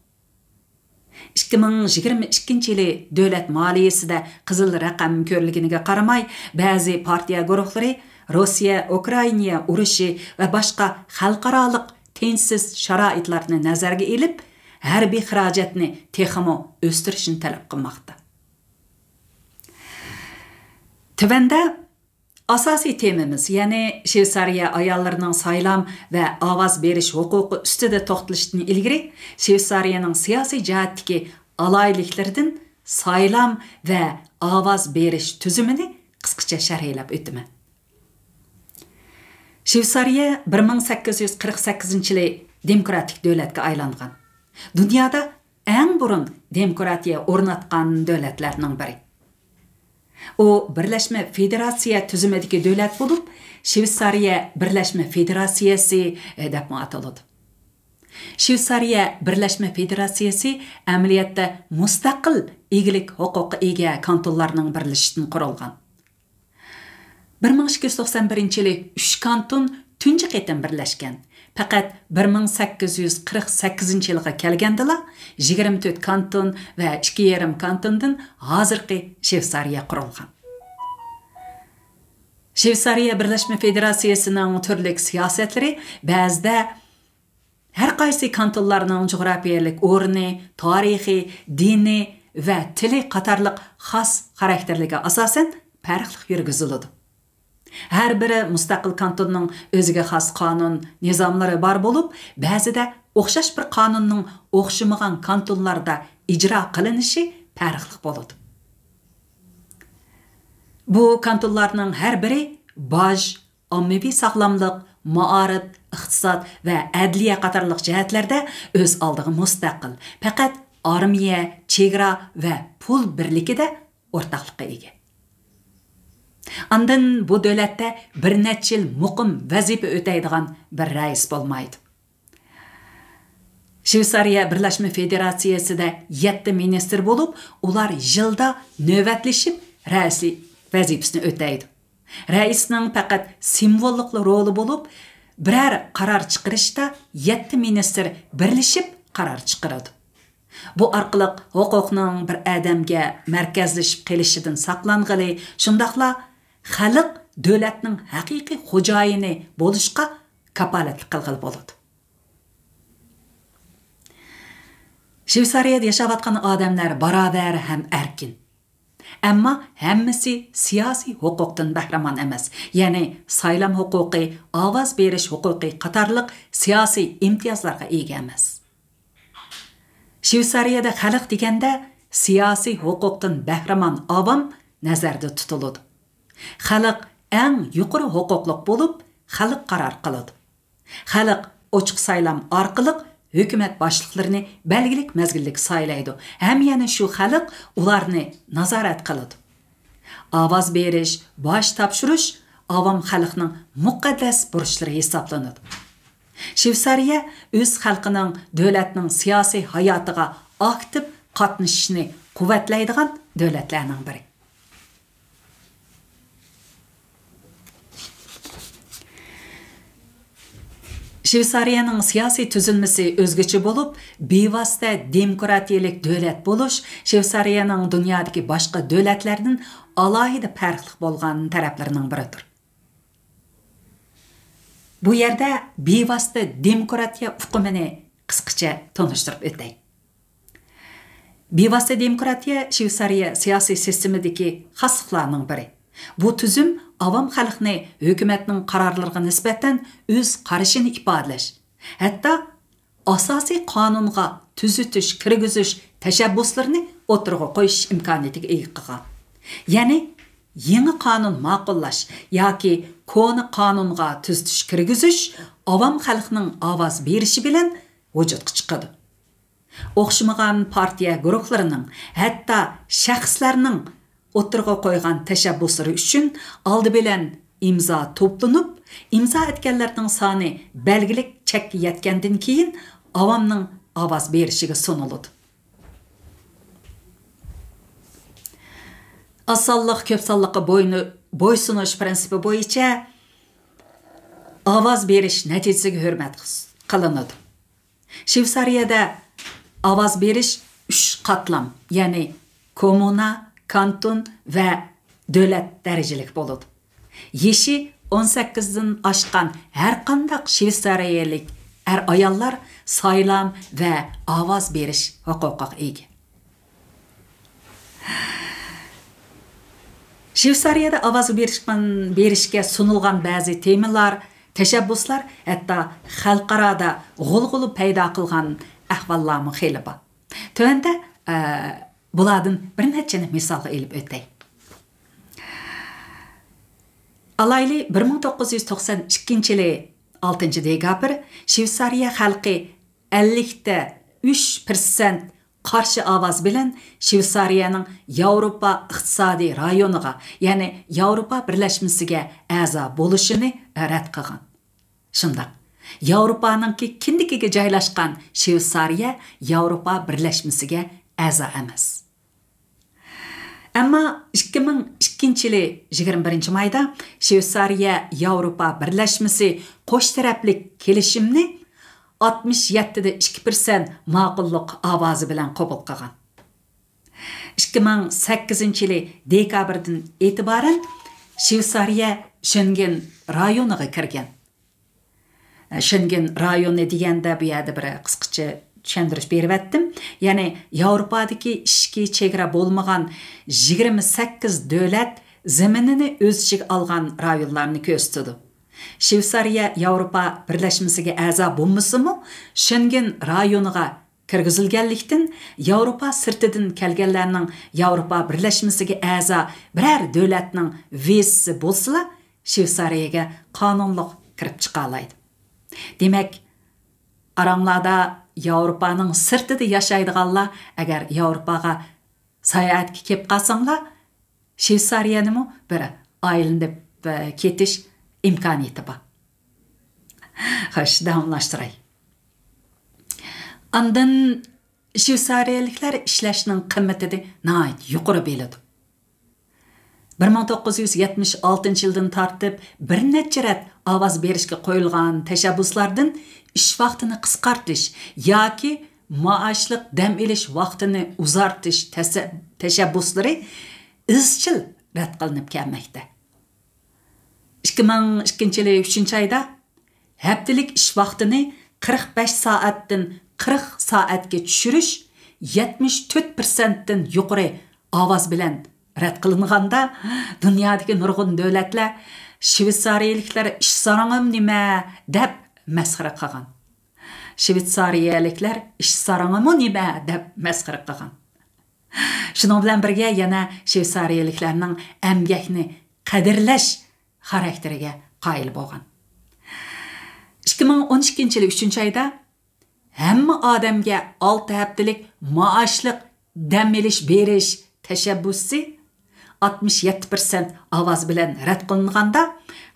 ئىككى مىڭ يىگىرمە ئىككىنچى يىلى دۆلەت مالىيىسىدە قىزىل رەقەم كۆرۈلگىنىگە قارىماي، بەزى پارتىيە گۇرۇھلىرى روسىيە-ئۇكرائىنا ئۇرۇشى ۋە باشقا خەلقئارالىق تىنچسىز شارائىتلارنى نەزەرگە ئېلىپ، ھەربىي خىراجەتنى تېخىمۇ ئۆستۈرۈشنى تەلەپ قىلماقتا. تۆۋەندە ئاساسىي تېمىمىز، يەنى شۋېتسارىيە ئاياللىرىنىڭ سايلام ۋە ئاۋاز بېرىش ھوقۇقى ئۈستىدە توختىلىشتىن ئىلگىرى، شۋېتسارىيەنىڭ سىياسىي جەھەتتىكى ئالاھىدىلىكلىرىدىن سايلام ۋە ئاۋاز بېرىش تۈزۈمىنى قىسقىچە شەرھلەپ ئۆتىمەن. شۋېتسارىيە بىر مىڭ سەككىز يۈز قىرىق سەككىزىنچى يىلى دېموكراتىك دۆلەتكە ئايلانغان. دۇنيادا ئەڭ بۇرۇن دېموكراتىيە ئورناتقان دۆلەتلەرنىڭ بىرى. ئۇ بىرلەشمە فېدېراتسىيە تۈزۈمىدىكى دۆلەت بولۇپ، شۋېتسارىيە بىرلەشمە فېدېراتسىيەسى، ئە، دەپمۇ ئاتىلىدۇ. شۋېتسارىيە بىرلەشمە فېدېراتسىيەسى ئەمەلىيەتتە مۇستەقىل ئىگىلىك ھوقۇقىغا ئىگە كانتونلارنىڭ بىرلىشىشىدىن قۇرۇلغان. بىر مىڭ ئىككى يۈز توقسان بىرىنچى يىلى ئۈچ كانتون تۇنجى قېتىم بىرلەشكەن. پەقەت بىر مىڭ سەككىز يۈز قىرىق سەككىزىنچى يىلغا كەلگەندىلا، يىگىرمە تۆت كانتون ۋە ئىككى يېرىم كانتوندىن ھازىرقى شۋېتسارىيە قۇرۇلغان. شۋېتسارىيە بىرلەشمە فېدېراتسىيەسىنىڭ تۈرلۈك سىياسەتلىرى بەزىدە ھەر قايسى كانتونلارنىڭ جۇغراپىيەلىك ئورنى، تارىخى، دىنى ۋە تىلى قاتارلىق خاس خاراكتېرلىرىگە ئاساسەن پەرقلىق يۈرگۈزۈلىدۇ. ھەر بىر مۇستەقىل كانتوننىڭ ئۆزىگە خاس قانۇن، نىزاملىرى بار بولۇپ، بەزىدە ئوخشاش بىر قانۇننىڭ ئوخشىمىغان كانتونلاردا ئىجرا قىلىنىشى پەرقلىق بولىدۇ. بۇ كانتونلارنىڭ ھەر بىرى باج، ئاممىۋى ساغلاملىق، مائارىپ، ئىقتىساد ۋە ئەدلىيە قاتارلىق جەھەتلەردە ئۆز ئالدىغا مۇستەقىل، پەقەت ئارمىيە، چېگرا ۋە پۇل بىرلىكىدە ئورتاقلىققا ئىگە. ئاندىن بۇ دۆلەتتە بىر نەچچە يىل مۇقىم ۋەزىپە ئۆتەيدىغان بىر رەئىس بولمايدۇ. شۋېتسارىيە بىرلەشمە فېدېراتسىيەسىدە يەتتە مىنىستىر بولۇپ، ئۇلار يىلدا نۆۋەتلىشىپ رەئىسلىك ۋەزىپىسىنى ئۆتەيدۇ. رەئىسنىڭ پەقەت سىمۋوللۇقلا رولى بولۇپ، بىرەر قارار چىقىرىشتا يەتتە مىنىستىر بىرلىشىپ قارار چىقىرىدۇ. بۇ ئارقىلىق ھوقۇقنىڭ بىر ئادەمگە مەركەزلىشىپ قېلىشىدىن ساقلانغىلى، شۇنداقلا خەلق دۆلەتنىڭ ھەقىقىي خوجايىنى بولۇشقا كاپالەتلىك قىلغىلى بولىدۇ. شۋېتسارىيەدە ياشاۋاتقان ئادەملەر باراۋەر ھەم ئەركىن. ئەمما ھەممىسى سىياسىي ھوقۇقتىن بەھرىمەن ئەمەس، يەنى سايلام ھوقۇقى، ئاۋاز بېرىش ھوقۇقى قاتارلىق سىياسىي ئىمتىيازلارغا ئىگە ئەمەس. شۋېتسارىيەدە خەلق دېگەندە سىياسىي ھوقۇقتىن بەھرىمەن ئاۋام نەزەردە تۇتۇلىدۇ. خەلق ئەڭ يۇقىرى ھوقۇقلۇق بولۇپ، خەلق قارار قىلىدۇ. خەلق ئوچۇق سايلام ئارقىلىق ھۆكۈمەت باشلىقلىرىنى بەلگىلىك مەزگىللىك سايلايدۇ ھەم يەنە شۇ خەلق ئۇلارنى نازارەت قىلىدۇ. ئاۋاز بېرىش، باج تاپشۇرۇش ئاۋام خەلقنىڭ مۇقەددەس بۇرچلىرى ھېسابلىنىدۇ. شۋېتسارىيە ئۆز خەلقىنىڭ دۆلەتنىڭ سىياسىي ھاياتىغا ئاكتىپ قاتنىشىشىنى قۇۋۋەتلەيدىغان دۆلەتلەرنىڭ بىرى. شۋېتسارىيەنىڭ سىياسىي تۈزۈلمىسى ئۆزگىچە بولۇپ، بىۋاسىتە دېموكراتىيەلىك دۆلەت بولۇش شۋېتسارىيەنىڭ دۇنيادىكى باشقا دۆلەتلەردىن ئالاھىدە پەرقلىق بولغان تەرەپلىرىنىڭ بىرىدۇر. بۇ يەردە بىۋاسىتە دېموكراتىيە ئۇقۇمىنى قىسقىچە تونۇشتۇرۇپ ئۆتەي. بىۋاسىتە دېموكراتىيە شۋېتسارىيە سىياسىي سىستېمىدىكى خاسلىقلارنىڭ بىرى. بۇ تۈزۈم ئاۋام خەلقنى ھۆكۈمەتنىڭ قارارلىرىغا نىسبەتەن ئۆز قارىشىنى ئىپادىلەش، ھەتتا ئاساسىي قانۇنغا تۈزىتىش كىرگۈزۈش تەشەببۇسلىرىنى ئوتتۇرىغا قويۇش ئىمكانىيىتىگە ئىگە قىلغان. يەنى يېڭى قانۇن ماقۇللاش ياكى كونا قانۇنغا تۈزىتىش كىرگۈزۈش ئاۋام خەلقنىڭ ئاۋاز بېرىشى بىلەن ۋۇجۇدقا چىقىدۇ. ئوخشىمىغان پارتىيە گۇرۇھلىرىنىڭ، ھەتتا شەخسلەرنىڭ ئوتتۇرىغا قويغان تەشەببۇسلىرى ئۈچۈن ئالدى بىلەن ئىمزا توپلىنىپ، ئىمزا ئەتكەنلەرنىڭ سانى بەلگىلىك چەككە يەتكەندىن كېيىن، ئاۋامنىڭ ئاۋاز بېرىشىگە سۇنۇلىدۇ. ئاز سانلىق كۆپ سانلىققا بوينى-، بويسۇنۇش پىرىنسىپى بويىچە ئاۋاز بېرىش نەتىجىسىگە ھۆرمەت قىلىنىدۇ. شۋېتسارىيەدە ئاۋاز بېرىش ئۈچ قاتلام، يەنى كوممۇنا، كانتون ۋە دۆلەت دەرىجىلىك بولىدۇ. يېشى ئون سەككىزدىن ئاشقان ھەرقانداق شۋېتسارىيەلىك ئەر-ئاياللار سايلام ۋە ئاۋاز بېرىش ھوقۇقىغا ئىگە. شۋېتسارىيەدە ئاۋاز بېرىشكە سۇنۇلغان بەزى تېمىلار، تەشەببۇسلار ھەتتا خەلقئارادا غۇلغۇلا پەيدا قىلغان ئەھۋاللارمۇ خېلى بار. تۆۋەندە، ئە، بۇلاردىن بىر نەچچىنى مىسالغا ئېلىپ ئۆتەي. ئالايلى، بىر مىڭ توققۇز يۈز توقسان ئىككىنچى يىلى ئالتىنچى دېكابىر شۋېتسارىيە خەلقى ئەللىكتە ئۈچ پىرسەنت قارشى ئاۋاز بىلەن شۋېتسارىيەنىڭ ياۋروپا ئىقتىسادىي رايونىغا، يەنى ياۋروپا بىرلەشمىسىگە ئەزا بولۇشىنى رەت قىلغان. شۇنداق، ياۋروپانىڭكى كىندىكىگە جايلاشقان شۋېتسارىيە ياۋروپا بىرلەشمىسىگە ئەزا ئەمەس. ئەمما ئىككى مىڭ ئىككىنچى يىلى يىگىرمە بىرىنچى مايدا شۋېتسارىيە ياۋروپا بىرلەشمىسى قوش تەرەپلىك كېلىشىمنى ئاتمىش يەتتىدە ئىككى پىرسەنت ماقۇللۇق ئاۋازى بىلەن قوبۇل قىلغان. ئىككى مىڭ سەككىزىنچى يىلى دېكابىردىن ئېتىبارەن شۋېتسارىيە شېنگېن رايونىغا كىرگەن. شېنگېن رايونى دېگەندە، بۇ يەردە بىر قىسقىچە چۈشەندۈرۈش بېرىۋەتتىم. يەنى ياۋروپادىكى ئىچكى چېگرا بولمىغان يىگىرمە سەككىز دۆلەت زېمىنىنى ئۆز ئىچىگە ئالغان رايونلارنى كۆرسىتىدۇ. شۋېتسارىيە ياۋروپا بىرلەشمىسىگە ئەزا بولمىسىمۇ، شېنگېن رايونىغا كىرگۈزۈلگەنلىكتىن، ياۋروپا سىرتىدىن كەلگەنلەرنىڭ ياۋروپا بىرلەشمىسىگە ئەزا بىرەر دۆلەتنىڭ ۋىزىسى بولسىلا، شۋېتسارىيەگە قانۇنلۇق كىرىپ چىقالايدۇ. دېمەك، ئاراڭلاردا ياۋروپانىڭ سىرتىدا ياشايدىغانلار، ئەگەر ياۋروپاغا ساياھەتكە كېلىپ قالساڭلار، شۋېتسارىيەنىمۇ بىر ئايلىنىپ، ئە، كېتىش ئىمكانىيىتى بار. خوش، داۋاملاشتۇراي. ئاندىن شۋېتسارىيەلىكلەر ئىشلەشنىڭ قىممىتىنى ناھايىتى يۇقىرى بىلىدۇ. بىر مىڭ توققۇز يۈز يەتمىش ئالتىنچى يىلدىن تارتىپ بىر نەچچە رەت ئاۋاز بېرىشكە قويۇلغان تەشەببۇسلاردىن ئىش ۋاقتىنى قىسقارتىش ياكى مائاشلىق دەم ئېلىش ۋاقتىنى ئۇزارتىش تەسە-، تەشەببۇسلىرى ئىزچىل رەت قىلىنىپ كەلمەكتە. ئىككى مىڭ ئىككىنچى يىلى ئۈچىنچى ئايدا ھەپتىلىك ئىش ۋاقتىنى قىرىق بەش سائەتتىن قىرىق سائەتكە چۈشۈرۈش يەتمىش تۆت پىرسەنتتىن يۇقىرى ئاۋاز بىلەن رەت قىلىنغاندا، دۇنيادىكى نۇرغۇن دۆلەتلەر «شۋېتسارىيىلىكلەر ئىش ساراڭىمۇ نېمە؟» دەپ مەسخىرە قىلغان. شۋېتسارىيەلىكلەر «ئىش ساراڭىمۇ نېمە؟» دەپ مەسخىرە قىلغان. شۇنىڭ بىلەن بىرگە، يەنە شۋېتسارىيەلىكلەرنىڭ ئەمگەكنى قەدىرلەش خاراكتېرىگە قايىل بولغان. ئىككى مىڭ ئون ئىككىنچى يىلى ئۈچىنچى ئايدا ھەممە ئادەمگە ئالتە ھەپتىلىك مائاشلىق دەم ئېلىش بېرىش تەشەببۇسى ئاتمىش يەتتە پىرسەنت ئاۋاز بىلەن رەت قىلىنغاندا،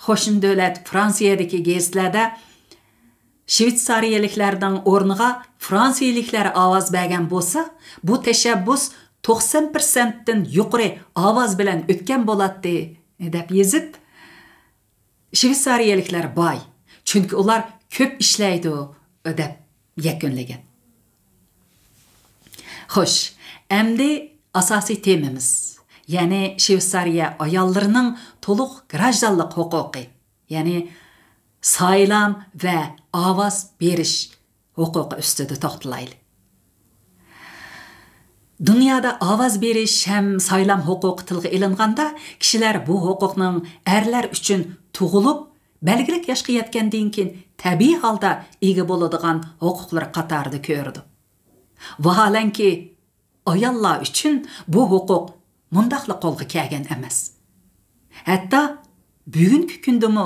قوشنا دۆلەت فرانسىيەدىكى گېزىتلەردە شۋېتسارىيەلىكلەرنىڭ ئورنىغا فرانسىيەلىكلەر ئاۋاز بەرگەن بولسا، بۇ تەشەببۇس توقسان پىرسەنتتىن يۇقىرى ئاۋاز بىلەن ئۆتكەن بولاتتى، دەپ يېزىپ، شۋېتسارىيەلىكلەر باي، چۈنكى ئۇلار كۆپ ئىشلەيدۇ، دەپ يەكۈنلىگەن. خوش، ئەمدى ئاساسىي تېمىمىز، يەنى شۋېتسارىيە ئاياللىرىنىڭ تولۇق گراژدانلىق ھوقۇقى، يەنى سايلام ۋە ئاۋاز بېرىش ھوقۇقى ئۈستىدە توختىلايلى. دۇنيادا ئاۋاز بېرىش ھەم سايلام ھوقۇقى تىلغا ئېلىنغاندا، كىشىلەر بۇ ھوقۇقنىڭ ئەرلەر ئۈچۈن تۇغۇلۇپ، بەلگىلىك ياشقا يەتكەندىن كېيىن تەبىئىي ھالدا ئىگە بولىدىغان ھوقۇقلىرى قاتارىدا كۆرىدۇ. ۋاھالەنكى، ئاياللار ئۈچۈن بۇ ھوقۇق مۇنداقلا قولغا كەلگەن ئەمەس. ھەتتا بۈگۈنكى كۈندىمۇ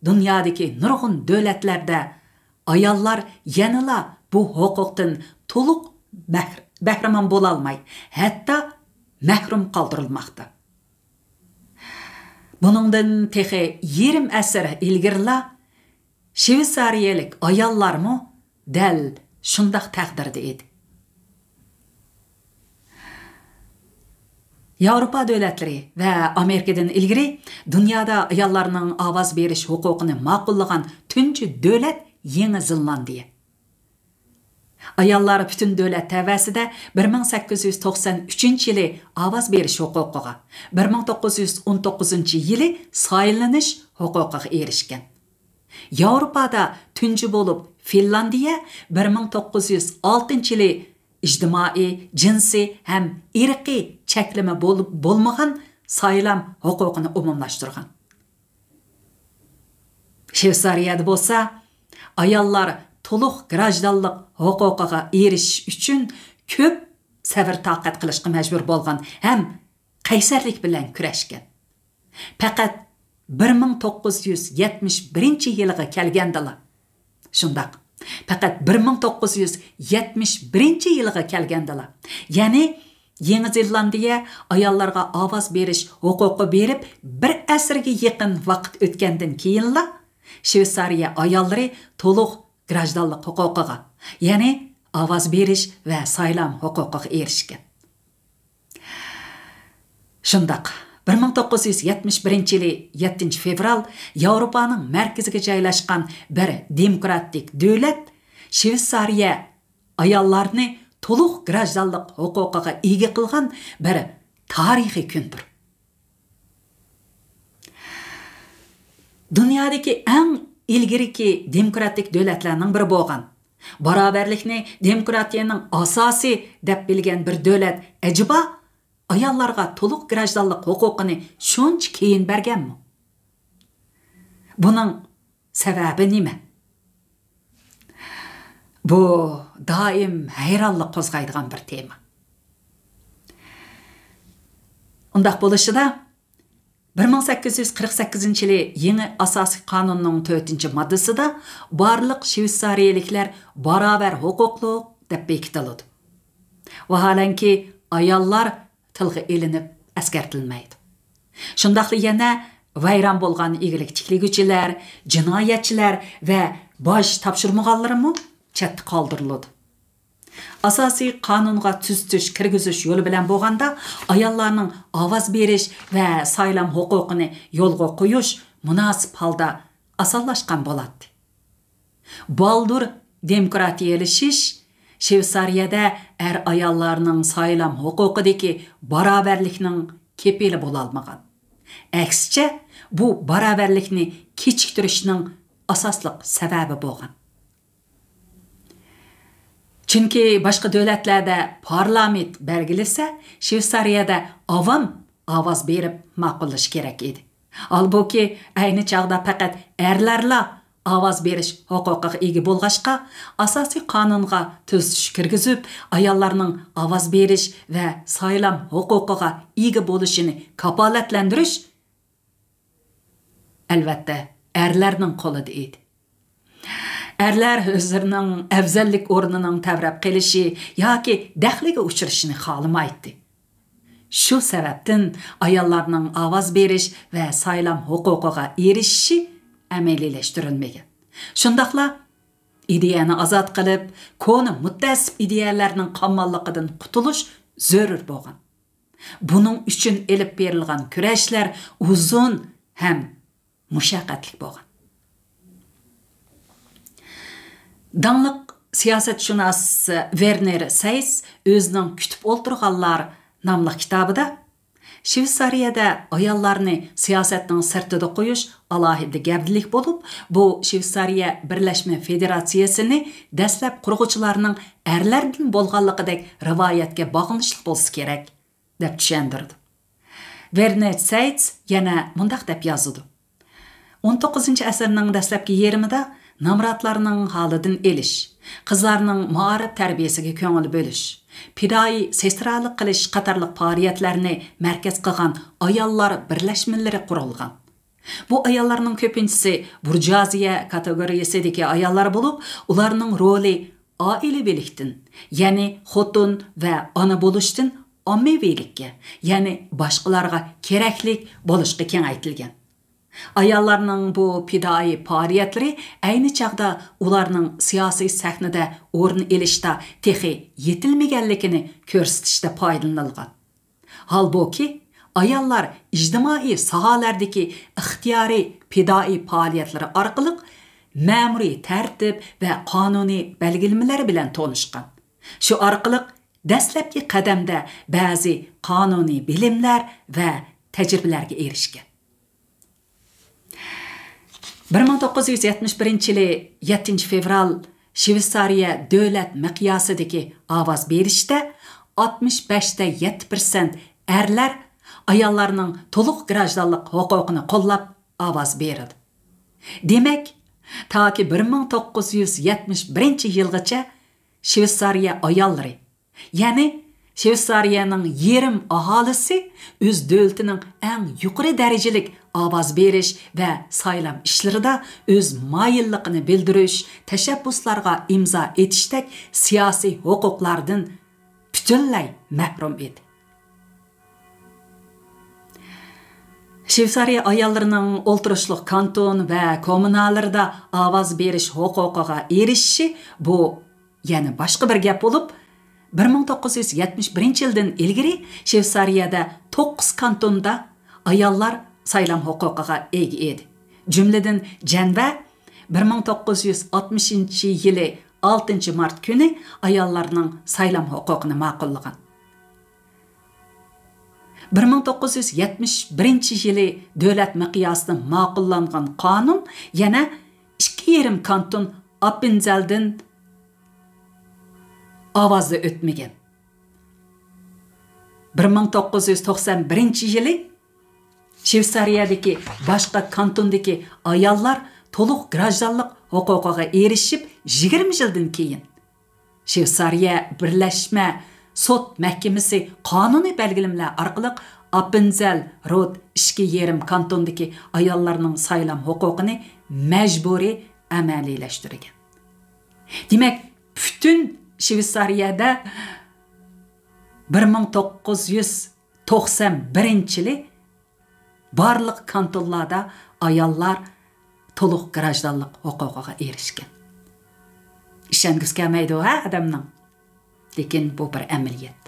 دۇنيادىكى نۇرغۇن دۆلەتلەردە ئاياللار يەنىلا بۇ ھوقۇقتىن تولۇق بەھر-، بەھرىمەن بولالماي، ھەتتا مەھرۇم قالدۇرۇلماقتا. بۇنىڭدىن تېخى يېرىم ئەسىر ئىلگىرىلا شۋېتسارىيەلىك ئاياللارمۇ دەل شۇنداق تەقدىردە ئىدى. ياۋروپا دۆلەتلىرى ۋە ئامېرىكىدىن ئىلگىرى دۇنيادا ئاياللارنىڭ ئاۋاز بېرىش ھوقۇقىنى ماقۇللىغان تۇنجى دۆلەت يېڭى زېلاندىيە. ئاياللار پۈتۈن دۆلەت تەۋەسىدە بىر مىڭ سەككىز يۈز توقسان ئۈچىنچى يىلى ئاۋاز بېرىش ھوقۇقىغا، بىر مىڭ توققۇز يۈز ئون توققۇزىنچى يىلى سايلىنىش ھوقۇقىغا ئېرىشكەن. ياۋروپادا تۇنجى بولۇپ فىنلاندىيە بىر مىڭ توققۇز يۈز ئالتىنچى يىلى ئىجتىمائىي، جىنسىي ھەم ئىرقىي چەكلىمە بول-، بولمىغان سايلام ھوقۇقىنى ئومۇملاشتۇرغان. شۋېتسارىيەدە بولسا ئاياللار تولۇق گراژدانلىق ھوقۇقىغا ئېرىشىش ئۈچۈن كۆپ سەۋر-تاقەت قىلىشقا مەجبۇر بولغان ھەم قەيسەرلىك بىلەن كۈرەشكەن. پەقەت بىر مىڭ توققۇز يۈز يەتمىش بىرىنچى يىلىغا كەلگەندىلا، شۇنداق، پەقەت بىر مىڭ توققۇز يۈز يەتمىش بىرىنچى يىلىغا كەلگەندىلا، يەنى يېڭى زېلاندىيە ئاياللارغا ئاۋاز بېرىش ھوقۇقى بېرىپ بىر ئەسىرگە يېقىن ۋاقىت ئۆتكەندىن كېيىنلا، شۋېتسارىيە ئاياللىرى تولۇق گراژدانلىق ھوقۇقىغا، يەنى ئاۋاز بېرىش ۋە سايلام ھوقۇقىغا ئېرىشكەن. شۇنداق، بىر مىڭ توققۇز يۈز يەتمىش بىرىنچى يىلى يەتتىنچى فېۋرال ياۋروپانىڭ مەركىزىگە جايلاشقان بىر دېموكراتىك دۆلەت شۋېتسارىيە ئاياللارنى تولۇق گراژدانلىق ھوقۇقىغا ئىگە قىلغان بىر تارىخىي كۈندۇر. دۇنيادىكى ئەڭ ئىلگىرىكى دېموكراتىك دۆلەتلەرنىڭ بىرى بولغان، باراۋەرلىكنى دېموكراتىيەنىڭ ئاساسى دەپ بىلگەن بىر دۆلەت ئەجەبا ئاياللارغا تولۇق گراژدانلىق ھوقۇقىنى شۇنچە كېيىن بەرگەنمۇ؟ بۇنىڭ سەۋەبى نېمە؟ بۇ دائىم ھەيرانلىق قوزغايدىغان بىر تېما. ئۇنداق بولۇشىدا، بىر مىڭ سەككىز يۈز قىرىق سەككىزىنچى يىلى يېڭى ئاساسىي قانۇننىڭ تۆتىنچى ماددىسىدا بارلىق شۋېتسارىيەلىكلەر باراۋەر ھوقۇقلۇق دەپ بېكىتىلىدۇ. ۋاھالەنكى، ئاياللار تىلغا ئېلىنىپ ئەسكەرتىلمەيدۇ. شۇنداقلا يەنە ۋەيران بولغان ئىگىلىك تىكلىگۈچىلەر، جىنايەتچىلەر ۋە باج تاپشۇرمىغانلىرىمۇ چەتتە قالدۇرۇلىدۇ. ئاساسىي قانۇنغا تۈزىتىش كىرگۈزۈش يولى بىلەن بولغاندا، ئاياللارنىڭ ئاۋاز بېرىش ۋە سايلام ھوقۇقىنى يولغا قويۇش مۇناسىپ ھالدا ئاسانلاشقان بولاتتى. بالدۇر دېموكراتىيەلىشىش شىۋېتسارىيەدە ئەر-ئاياللارنىڭ سايلام ھوقۇقىدىكى باراۋەرلىكنىڭ كېپىلى بولالمىغان. ئەكسىچە، بۇ باراۋەرلىكنى كېچىكتۈرۈشنىڭ ئاساسلىق سەۋەبى بولغان. چۈنكى باشقا دۆلەتلەردە پارلامېنت بەلگىلىسە، شىۋېتسارىيەدە ئاۋام ئاۋاز بېرىپ ماقۇللىشى كېرەك ئىدى. ھالبۇكى، ئەينى چاغدا پەقەت ئەرلەرلا ئاۋاز بېرىش ھوقۇقىغا ئىگە بولغاچقا، ئاساسىي قانۇنغا تۈزىتىش كىرگۈزۈپ، ئاياللارنىڭ ئاۋاز بېرىش ۋە سايلام ھوقۇقىغا ئىگە بولۇشىنى كاپالەتلەندۈرۈش، ئەلۋەتتە، ئەرلەرنىڭ قولىدا ئىدى. ئەرلەر ئۆزلىرىنىڭ ئەۋزەللىك ئورنىنىڭ تەۋرەپ قېلىشى ياكى دەخلىگە ئۇچرىشىنى خالىمايتتى. شۇ سەۋەبتىن ئاياللارنىڭ ئاۋاز بېرىش ۋە سايلام ھوقۇقىغا ئېرىشىشى ئەمەلىيلەشتۈرۈلمىگەن. شۇنداقلا ئىدىيەنى ئازاد قىلىپ، كونا مۇتەئەسسىپ ئىدىيەلەرنىڭ قاماللىقىدىن قۇتۇلۇش زۆرۈر بولغان. بۇنىڭ ئۈچۈن ئېلىپ بېرىلغان كۈرەشلەر ئۇزۇن ھەم مۇشەققەتلىك بولغان. داڭلىق سىياسەتشۇناس ۋېرنېر سەيتس ئۆزىنىڭ كۈتۈپ ئولتۇرغانلار ناملىق كىتابىدا، شىۋېتسارىيەدە ئاياللارنى سىياسەتنىڭ سىرتىدا قويۇش ئالاھىدە گەۋدىلىك بولۇپ، بۇ شىۋېتسارىيە بىرلەشمە فېدېراتسىيەسىنى دەسلەپ قۇرغۇچىلارنىڭ ئەرلەردىن بولغانلىقىدەك رىۋايەتكە باغلىنىشلىق بولسا كېرەك، دەپ چۈشەندۈرىدۇ. ۋېرنېر سەيتس يەنە مۇنداق دەپ يازىدۇ: «ئون توققۇزىنچى ئەسىرنىڭ دەسلەپكى يېرىمىدا نامراتلارنىڭ ھالىدىن ئېلىش، قىزلارنىڭ مائارىپ تەربىيەسىگە كۆڭۈل بۆلۈش، پىدائىي سېسترالىق قىلىش قاتارلىق پائالىيەتلەرنى مەركەز قىلغان ئاياللار بىرلەشمىلىرى قۇرۇلغان. بۇ ئاياللارنىڭ كۆپىنچىسى بۇرژۇئازىيە كاتېگورىيەسىدىكى ئاياللار بولۇپ، ئۇلارنىڭ رولى ئائىلىۋىلىكتىن، يەنى خوتۇن ۋە ئانا بولۇشتىن ئاممىۋىلىككە، يەنى باشقىلارغا كېرەكلىك بولۇشقا كېڭەيتىلگەن. ئاياللارنىڭ بۇ پىدائىي پائالىيەتلىرى ئەينى چاغدا ئۇلارنىڭ سىياسىي سەھنىدە ئورۇن ئېلىشتا تېخى يېتىلمىگەنلىكىنى كۆرسىتىشتە پايدىلىنىلغان. ھالبۇكى، ئاياللار ئىجتىمائىي ساھەلەردىكى ئىختىيارىي پىدائىي پائالىيەتلىرى ئارقىلىق مەمۇرىي تەرتىپ ۋە قانۇنىي بەلگىلىمىلەر بىلەن تونۇشقان. شۇ ئارقىلىق دەسلەپكى قەدەمدە بەزى قانۇنىي بىلىملەر ۋە تەجرىبىلەرگە ئېرىشكەن. بىر مىڭ توققۇز يۈز يەتمىش بىرىنچى يىلى يەتتىنچى فېۋرال شىۋېتسارىيە دۆلەت مىقياسىدىكى ئاۋاز بېرىشتە ئاتمىش بەش تە يەتتە پىرسەنت ئەرلەر ئاياللارنىڭ تولۇق گراژدانلىق ھوقۇقىنى قوللاپ ئاۋاز بېرىدۇ. دېمەك، تاكى بىر مىڭ توققۇز يۈز يەتمىش بىرىنچى يىلغىچە شىۋېتسارىيە ئاياللىرى، يەنى شىۋېتسارىيەنىڭ يېرىم ئاھالىسى ئۆز دۆلىتىنىڭ ئەڭ يۇقىرى دەرىجىلىك ئاۋاز بېرىش ۋە سايلام ئىشلىرىدا ئۆز مايىللىقىنى بىلدۈرۈش، تەشەببۇسلارغا ئىمزا ئېتىشتەك سىياسىي ھوقۇقلاردىن پۈتۈنلەي مەھرۇم ئىدى. شىۋېتسارىيە ئاياللىرىنىڭ ئولتۇرۇشلۇق كانتون ۋە كوممۇنالاردا ئاۋاز بېرىش ھوقۇقىغا ئېرىشىشى بۇ يەنە باشقا بىر گەپ بولۇپ، بىر مىڭ توققۇز يۈز يەتمىش بىرىنچى يىلدىن ئىلگىرى شىۋېتسارىيەدە توققۇز كانتوندا ئاياللار سايلام ھوقۇقىغا ئىگە ئىدى. جۈملىدىن جەنۋە بىر مىڭ توققۇز يۈز ئاتمىشىنچى يىلى ئالتىنچى مارت كۈنى ئاياللارنىڭ سايلام ھوقۇقىنى ماقۇللىغان. بىر مىڭ توققۇز يۈز يەتمىش بىرىنچى يىلى دۆلەت مىقياسىدا ماقۇللانغان قانۇن يەنە ئىككى يېرىم كانتون ئاپپېنزەلدىن ئاۋازدا ئۆتمىگەن. بىر مىڭ توققۇز يۈز توقسان بىرىنچى يىلى شىۋېتسارىيەدىكى باشقا كانتوندىكى ئاياللار تولۇق گراژدانلىق ھوقۇقىغا ئېرىشىپ، يىگىرمە يىلدىن كېيىن، شىۋېتسارىيە بىرلەشمە سوت مەھكىمىسى قانۇنىي بەلگىلىمىلەر ئارقىلىق ئاپپېنزەل رود ئىككى يېرىم كانتوندىكى ئاياللارنىڭ سايلام ھوقۇقىنى مەجبۇرىي ئەمەلىيلەشتۈرگەن. دېمەك، پۈتۈن شىۋېتسارىيەدە بىر مىڭ توققۇز يۈز توقسان بىرىنچى يىلى بارلىق كانتونلاردا ئاياللار تولۇق گراژدانلىق ھوقۇقىغا ئېرىشكەن. ئىشەنگۈسى كەلمەيدۇ ھە ئادەمنىڭ. لېكىن بۇ بىر ئەمەلىيەت.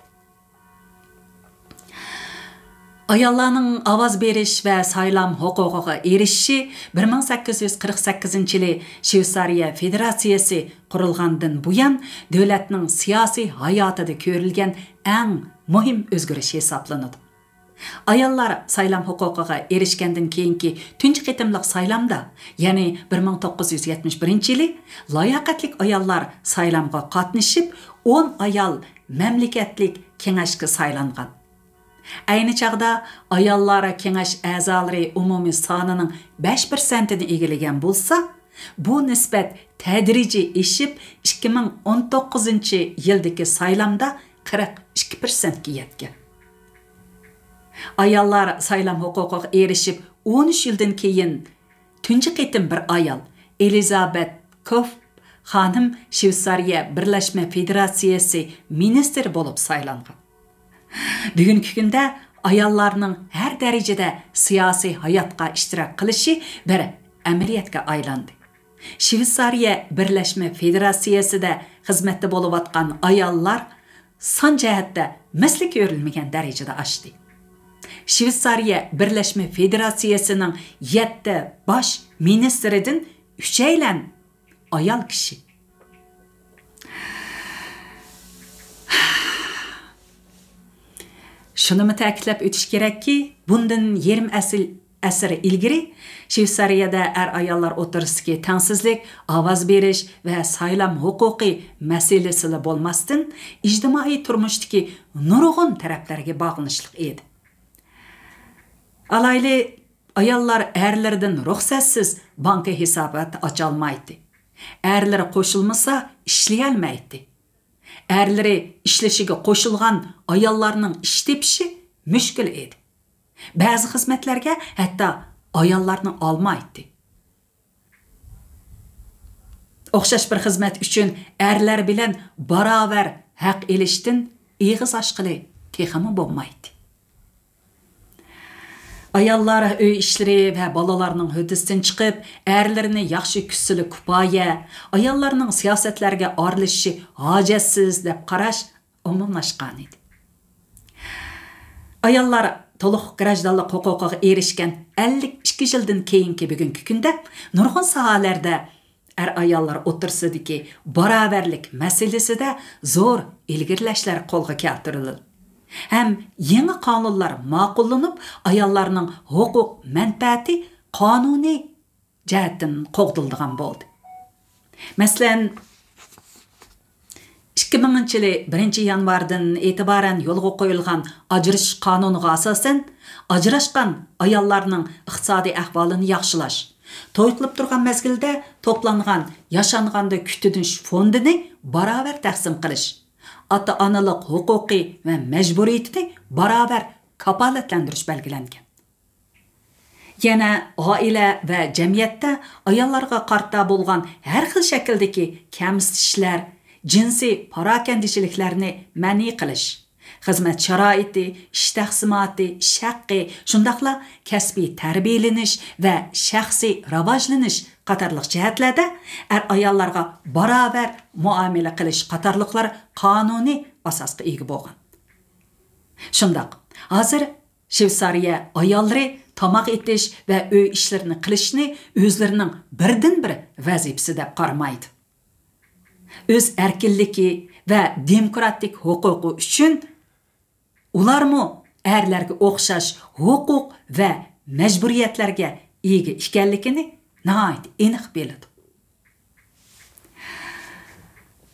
ئاياللارنىڭ ئاۋاز بېرىش ۋە سايلام ھوقۇقىغا ئېرىشىشى بىر مىڭ سەككىز يۈز قىرىق سەككىزىنچى يىلى شۋېتسارىيە فېدېراتسىيەسى قۇرۇلغاندىن بۇيان دۆلەتنىڭ سىياسىي ھاياتىدا كۆرۈلگەن ئەڭ مۇھىم ئۆزگىرىش ھېسابلىنىدۇ. ئاياللار سايلام ھوقۇقىغا ئېرىشكەندىن كېيىنكى تۇنجى قېتىملىق سايلامدا، يەنى بىر مىڭ توققۇز يۈز يەتمىش بىرىنچى يىلى لاياقەتلىك ئاياللار سايلامغا قاتنىشىپ، ئون ئايال مەملىكەتلىك كېڭەشكە سايلانغان. ئەينى چاغدا ئاياللار كېڭەش ئەزالىرى ئومۇمىي سانىنىڭ بەش پىرسەنتىنى ئىگىلىگەن بولسا، بۇ نىسبەت تەدرىجىي ئېشىپ، ئىككى مىڭ ئون توققۇزىنچى يىلدىكى سايلامدا قىرىق ئىككى پىرسەنتكە يەتكەن. ئاياللار سايلام ھوقۇقىغا ئېرىشىپ ئون ئۈچ يىلدىن كېيىن تۇنجى قېتىم بىر ئايال، ئېلىزابېت كوف خانىم شۋېتسارىيە بىرلەشمە فېدېراتسىيەسى مىنىستىرى بولۇپ سايلانغان. بۈگۈنكى كۈندە ئاياللارنىڭ ھەر دەرىجىدە سىياسىي ھاياتقا ئىشتىراك قىلىشى بىر ئەمەلىيەتكە ئايلاندى. شۋېتسارىيە بىرلەشمە فېدېراتسىيەسىدە خىزمەتتە بولۇۋاتقان ئاياللار سان جەھەتتە مەسلى كۆرۈلمىگەن دەرىجىدە ئاشتى. شۋېتسارىيە بىرلەشمە فېدېراتسىيەسىنىڭ يەتتە باش مىنىستىرىدىن ئۈچەيلەن ئايال كىشى. شۇنىمۇ تەكىتلەپ ئۆتۈش كېرەككى، بۇندىن يېرىم ئەسىل-، ئەسىر ئىلگىرى شۋېتسارىيەدە ئەر-ئاياللار ئوتتۇرىسىدىكى تەڭسىزلىك، ئاۋاز بېرىش ۋە سايلام ھوقۇقى مەسىلىسىلا بولماستىن، ئىجتىمائىي تۇرمۇشتىكى نۇرغۇن تەرەپلەرگە باغلىنىشلىق ئىدى. ئالايلى، ئاياللار ئەرلىرىدىن رۇخسەتسىز بانكا ھېساباتى ئاچالمايتتى. ئەرلىرى قوشۇلمىسا، ئىشلىيەلمەيتتى. ئەرلىرى ئىشلىشىگە قوشۇلغان ئاياللارنىڭ ئىش تېپىشى مۈشكۈل ئىدى. بەزى خىزمەتلەرگە ھەتتا ئاياللارنى ئالمايتتى. ئوخشاش بىر خىزمەت ئۈچۈن ئەرلەر بىلەن باراۋەر ھەق ئېلىشتىن ئېغىز ئاچقىلى تېخىمۇ بولمايتتى. ئاياللار ئۆي ئىشلىرى ۋە بالىلارنىڭ ھۆددىسىدىن چىقىپ، ئەرلىرىنى ياخشى كۈتسىلا كۇپايە، ئاياللارنىڭ سىياسەتلەرگە ئارىلىشىشى ھاجەتسىز دەپ قاراش ئومۇملاشقانىدى. ئاياللار تولۇق گىراژدانلىق ھوقۇقىغا ئېرىشكەن ئەللىك ئىككى يىلدىن كېيىنكى بۈگۈنكى كۈندە نۇرغۇن ساھەلەردە ئەر-ئاياللار ئوتتۇرىسىدىكى باراۋەرلىك مەسىلىسىدە زور ئىلگىرىلەشلەر قولغا كەلتۈرۈلدى ھەم يېڭى قانۇنلار ماقۇللىنىپ، ئاياللارنىڭ ھوقۇق مەنپەئەتى قانۇنىي جەھەتتىن قوغدىلىدىغان بولدى. مەسىلەن، ئىككى مىڭىنچى يىلى بىرىنچى يانۋاردىن ئېتىبارەن يولغا قويۇلغان ئاجرىشىش قانۇنىغا ئاساسەن، ئاجراشقان ئاياللارنىڭ ئىقتىسادىي ئەھۋالىنى ياخشىلاش، توي قىلىپ تۇرغان مەزگىلدە توپلانغان ياشانغاندا كۈتۈنۈش فوندىنى باراۋەر تەقسىم قىلىش، ئاتا-ئانىلىق ھوقۇقى ۋە مەجبۇرىيىتىنى باراۋەر كاپالەتلەندۈرۈش بەلگىلەنگەن. يەنە ئائىلە ۋە جەمئىيەتتە ئاياللارغا قارىتا بولغان ھەر خىل شەكىلدىكى كەمسىتىشلەر، جىنسىي پاراكەندىچىلىكلەرنى مەنئى قىلىش، خىزمەت شارائىتى، ئىش تەقسىماتى، ئىش ھەققى، شۇنداقلا كەسپىي تەربىيەلىنىش ۋە شەخسىي راۋاجلىنىش قاتارلىق جەھەتلەردە ئەر-ئاياللارغا باراۋەر مۇئامىلە قىلىش قاتارلىقلار قانۇنىي ئاساسقا ئىگە بولغان. شۇنداق، ھازىر شۋېتسارىيە ئاياللىرى تاماق ئېتىش ۋە ئۆي ئىشلىرىنى قىلىشنى ئۆزلىرىنىڭ بىردىنبىر ۋەزىپىسى دەپ قارىمايدۇ. ئۆز ئەركىنلىكى ۋە دېموكراتىك ھوقۇقى ئۈچۈن ئۇلارمۇ ئەرلەرگە ئوخشاش ھوقۇق ۋە مەجبۇرىيەتلەرگە ئىگە ئىكەنلىكىنى ناھايىتى ئېنىق بىلىدۇ.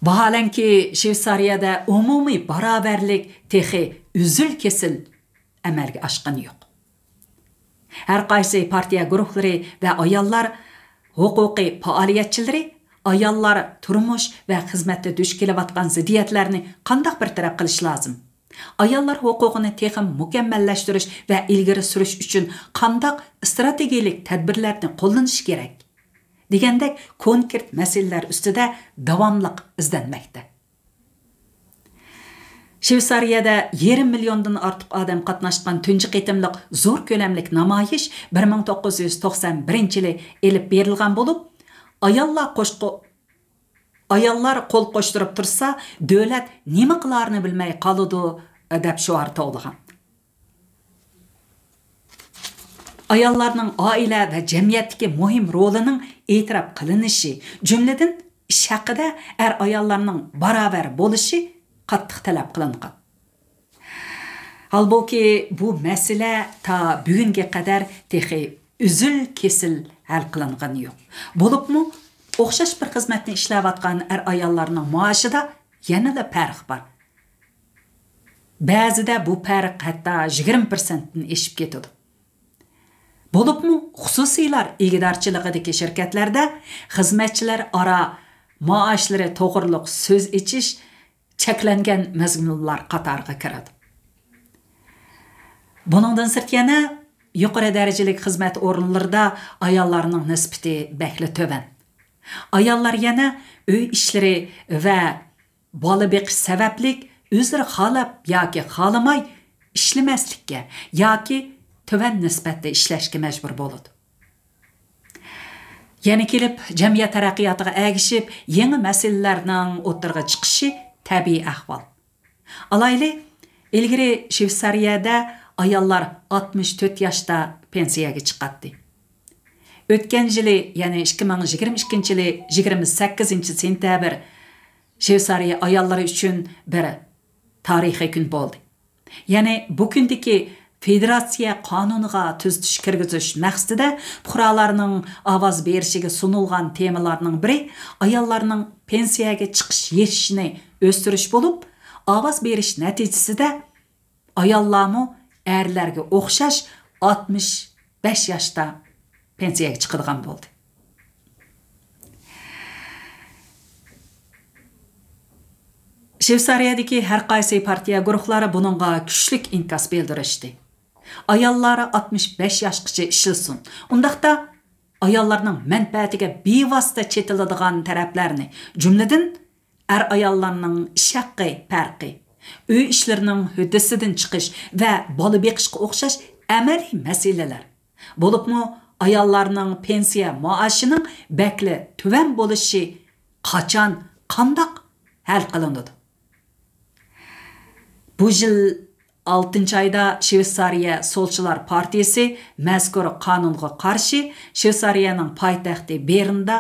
ۋاھالەنكى، شۋېتسارىيەدە ئومۇمىي باراۋەرلىك تېخى ئۈزۈل-كېسىل ئەمەلگە ئاشقىنى يوق. ھەر قايسى پارتىيە گۇرۇھلىرى ۋە ئاياللار ھوقۇقى پائالىيەتچىلىرى ئاياللار تۇرمۇش ۋە خىزمەتتە دۇچ كېلىۋاتقان زىددىيەتلەرنى قانداق بىر تەرەپ قىلىش لازىم؟ ئاياللار ھوقۇقىنى تېخىمۇ مۇكەممەللەشتۈرۈش ۋە ئىلگىرى سۈرۈش ئۈچۈن قانداق ئىستراتېگىيەلىك تەدبىرلەرنى قوللىنىش كېرەك؟ دېگەندەك كونكرېت مەسىلىلەر ئۈستىدە داۋاملىق ئىزدەنمەكتە. شۋېتسارىيەدە يېرىم مىليوندىن ئارتۇق ئادەم قاتناشقان تۇنجى قېتىملىق زور كۆلەملىك نامايىش بىر مىڭ توققۇز يۈز توقسان بىرىنچى يىلى ئېلىپ بېرىلغان بولۇپ، ئاياللار قوشقا-، ئاياللار قول قوشتۇرۇپ تۇرسا، دۆلەت نېمە قىلارىنى بىلمەي قالىدۇ، دەپ شوئار توۋلىغان. ئاياللارنىڭ ئائىلە ۋە جەمئىيەتتىكى مۇھىم رولىنىڭ ئېتىراپ قىلىنىشى، جۈملىدىن ئىش ھەققىدە ئەر-ئاياللارنىڭ باراۋەر بولۇشى قاتتىق تەلەپ قىلىنغان. ھالبۇكى، بۇ مەسىلە تا بۈگۈنگە قەدەر تېخى ئۈزۈل-كېسىل ھەل قىلىنغىنى يوق. بولۇپمۇ، ئوخشاش بىر خىزمەتنى ئىشلەۋاتقان ئەر-ئاياللارنىڭ مائاشىدا يەنىلا پەرق بار. بەزىدە بۇ پەرق ھەتتا يىگىرمە پىرسەنتتىن ئېشىپ كېتىدۇ. بولۇپمۇ، خۇسۇسىيلار ئىگىدارچىلىقىدىكى شىركەتلەردە خىزمەتچىلەر ئارا مائاشلىرى توغرۇلۇق سۆز ئېچىش چەكلەنگەن مەزمۇنلار قاتارىغا كىرىدۇ. بۇنىڭدىن سىرت يەنە يۇقىرى دەرىجىلىك خىزمەت ئورۇنلىرىدا ئاياللارنىڭ نىسبىتى بەكلا تۆۋەن. ئاياللار يەنە ئۆي ئىشلىرى ۋە بالا بېقىش سەۋەبلىك ئۆزلىرى خالاپ ياكى خالىماي ئىشلىمەسلىككە ياكى تۆۋەن نىسبەتتە ئىشلەشكە مەجبۇر بولىدۇ. يەنە كېلىپ، جەمئىيەت تەرەققىياتىغا ئەگىشىپ، يېڭى مەسىلىلەرنىڭ ئوتتۇرىغا چىقىشى تەبىئىي ئەھۋال. ئالايلى، ئىلگىرى شۋېتسارىيەدە ئاياللار ئاتمىش تۆت ياشتا پېنسىيەگە چىقاتتى. ئۆتكەن يىلى، يەنى ئىككى مىڭ يىگىرمە ئىككىنچى يىلى يىگىرمە سەككىزىنچى سېنتەبىر شۋېتسارىيە ئاياللىرى ئۈچۈن بىر تارىخىي كۈن بولدى. يەنى بۇ كۈندىكى فېدېراتسىيە قانۇنىغا تۈزىتىش كىرگۈزۈش مەقسىتىدە پۇقرالارنىڭ ئاۋاز بېرىشىگە سۇنۇلغان تېمىلارنىڭ بىرى ئاياللارنىڭ پېنسىيەگە چىقىش يېشىنى ئۆستۈرۈش بولۇپ، ئاۋاز بېرىش نەتىجىسىدە ئاياللارمۇ ئەرلەرگە ئوخشاش ئاتمىش بەش ياشتا پېنسىيەگە چىقىدىغان بولدى. شۋېتسارىيەدىكى ھەر قايسى پارتىيە گۇرۇھلىرى بۇنىڭغا كۈچلۈك ئىنكاس بىلدۈرۈشتى. ئاياللار ئاتمىش بەش ياشقىچە ئىشلىسۇن. ئۇنداقتا ئاياللارنىڭ مەنپەئەتىگە بىۋاسىتە چېتىلىدىغان تەرەپلەرنى، جۈملىدىن ئەر-ئاياللارنىڭ ئىش ھەققى پەرقى، ئۆي ئىشلىرىنىڭ ھۆددىسىدىن چىقىش ۋە بالا بېقىشقا ئوخشاش ئەمەلىي مەسىلىلەر، بولۇپمۇ ئاياللارنىڭ پېنسىيە مائاشىنىڭ بەكلا تۆۋەن بولۇشى قاچان، قانداق ھەل قىلىنىدۇ؟ بۇ يىل ئالتىنچى ئايدا شۋېتسارىيە سولچىلار پارتىيىسى مەزكۇر قانۇنغا قارشى شۋېتسارىيەنىڭ پايتەختى بېرندا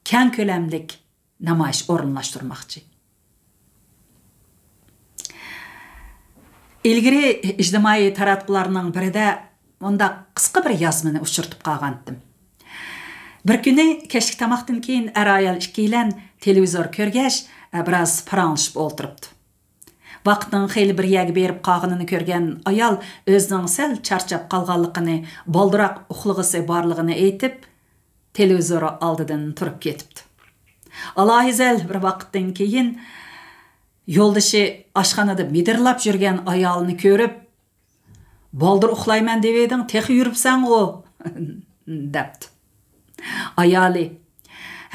كەڭ كۆلەملىك نامايىش ئورۇنلاشتۇرماقچى. ئىلگىرى ئىجتىمائىي تاراتقۇلارنىڭ بىرىدە مۇنداق قىسقا بىر يازمىنى ئۇچرىتىپ قالغانتىم. بىر كۈنى كەچلىك تاماقتىن كېيىن ئەر-ئايال ئىككىيلەن تېلېۋىزور كۆرگەچ، بىراز پاراڭلىشىپ ئولتۇرۇپتۇ. ۋاقىتنىڭ خېلى بىر يەرگە بېرىپ قالغىنىنى كۆرگەن ئايال ئۆزىنىڭ سەل چارچاپ قالغانلىقىنى، بالدۇراق ئۇخلىغۇسى بارلىقىنى ئېيتىپ، تېلېۋىزور ئالدىدىن تۇرۇپ كېتىپتۇ. ئالاھىزەل بىر ۋاقىتتىن كېيىن يولدىشى ئاشخانىدا مىدىرلاپ يۈرگەن ئايالىنى كۆرۈپ، «بالدۇر ئۇخلايمەن دېۋىدىڭ، تېخى يۈرۈپسەنغۇ؟» دەپتۇ. ئايالى،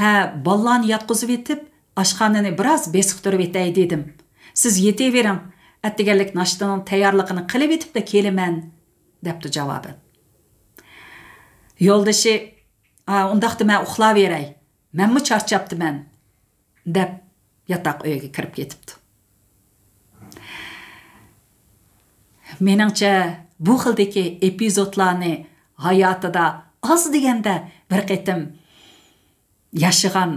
«ھە، بالىلارنى ياتقۇزۇۋېتىپ، ئاشخانىنى بىراز بېسىقتۇرۇۋېتەي دېدىم. سىز يېتىۋېرىڭ، ئەتىگەنلىك ناشتىنىڭ تەييارلىقىنى قىلىۋېتىپلا كېلىمەن» دەپتۇ جاۋابەن. يولدىشى، «ئا، ئۇنداقتا مەن ئۇخلاۋېرەي، مەنمۇ چارچاپتىمەن» دەپ ياتاق ئۆيگە كىرىپ كېتىپتۇ. مېنىڭچە، بۇ خىلدىكى ئېپىزودلارنى ھاياتىدا ئاز دېگەندە بىر قېتىم ياشىغان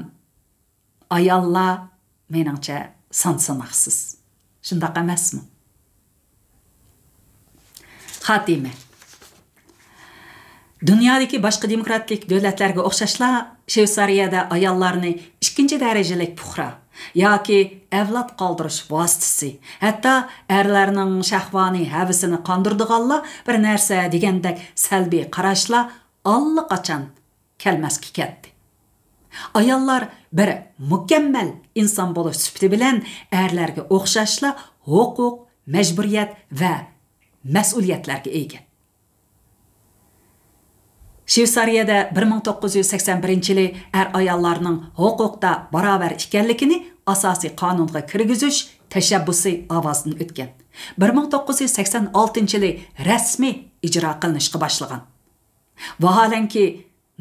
ئاياللار، مېنىڭچە، سان ساناقسىز. شۇنداق ئەمەسمۇ؟ خاتىمە. دۇنيادىكى باشقا دېموكراتىك دۆلەتلەرگە ئوخشاشلا، شۋېتسارىيەدە ئاياللارنى ئىككىنچى دەرىجىلىك پۇقرا ياكى ئەۋلاد قالدۇرۇش ۋاسىتىسى، ھەتتا ئەرلەرنىڭ شەھۋانىي ھەۋىسىنى قاندۇرىدىغانلا بىر نەرسە دېگەندەك سەلبىي قاراشلار ئاللىقاچان كەلمەسكە كەتتى. ئاياللار بىر مۇكەممەل ئىنسان بولۇش سۈپىتى بىلەن ئەرلەرگە ئوخشاشلا ھوقۇق، مەجبۇرىيەت ۋە مەسئۇلىيەتلەرگە ئىگە. شۋېتسارىيەدە بىر مىڭ توققۇز يۈز سەكسەن بىرىنچى يىلى ئەر-ئاياللارنىڭ ھوقۇقتا باراۋەر ئىكەنلىكىنى ئاساسىي قانۇنغا كىرگۈزۈش تەشەببۇسى ئاۋازدىن ئۆتكەن. بىر مىڭ توققۇز يۈز سەكسەن ئالتىنچى يىلى رەسمىي ئىجرا قىلىنىشقا باشلىغان. ۋاھالەنكى،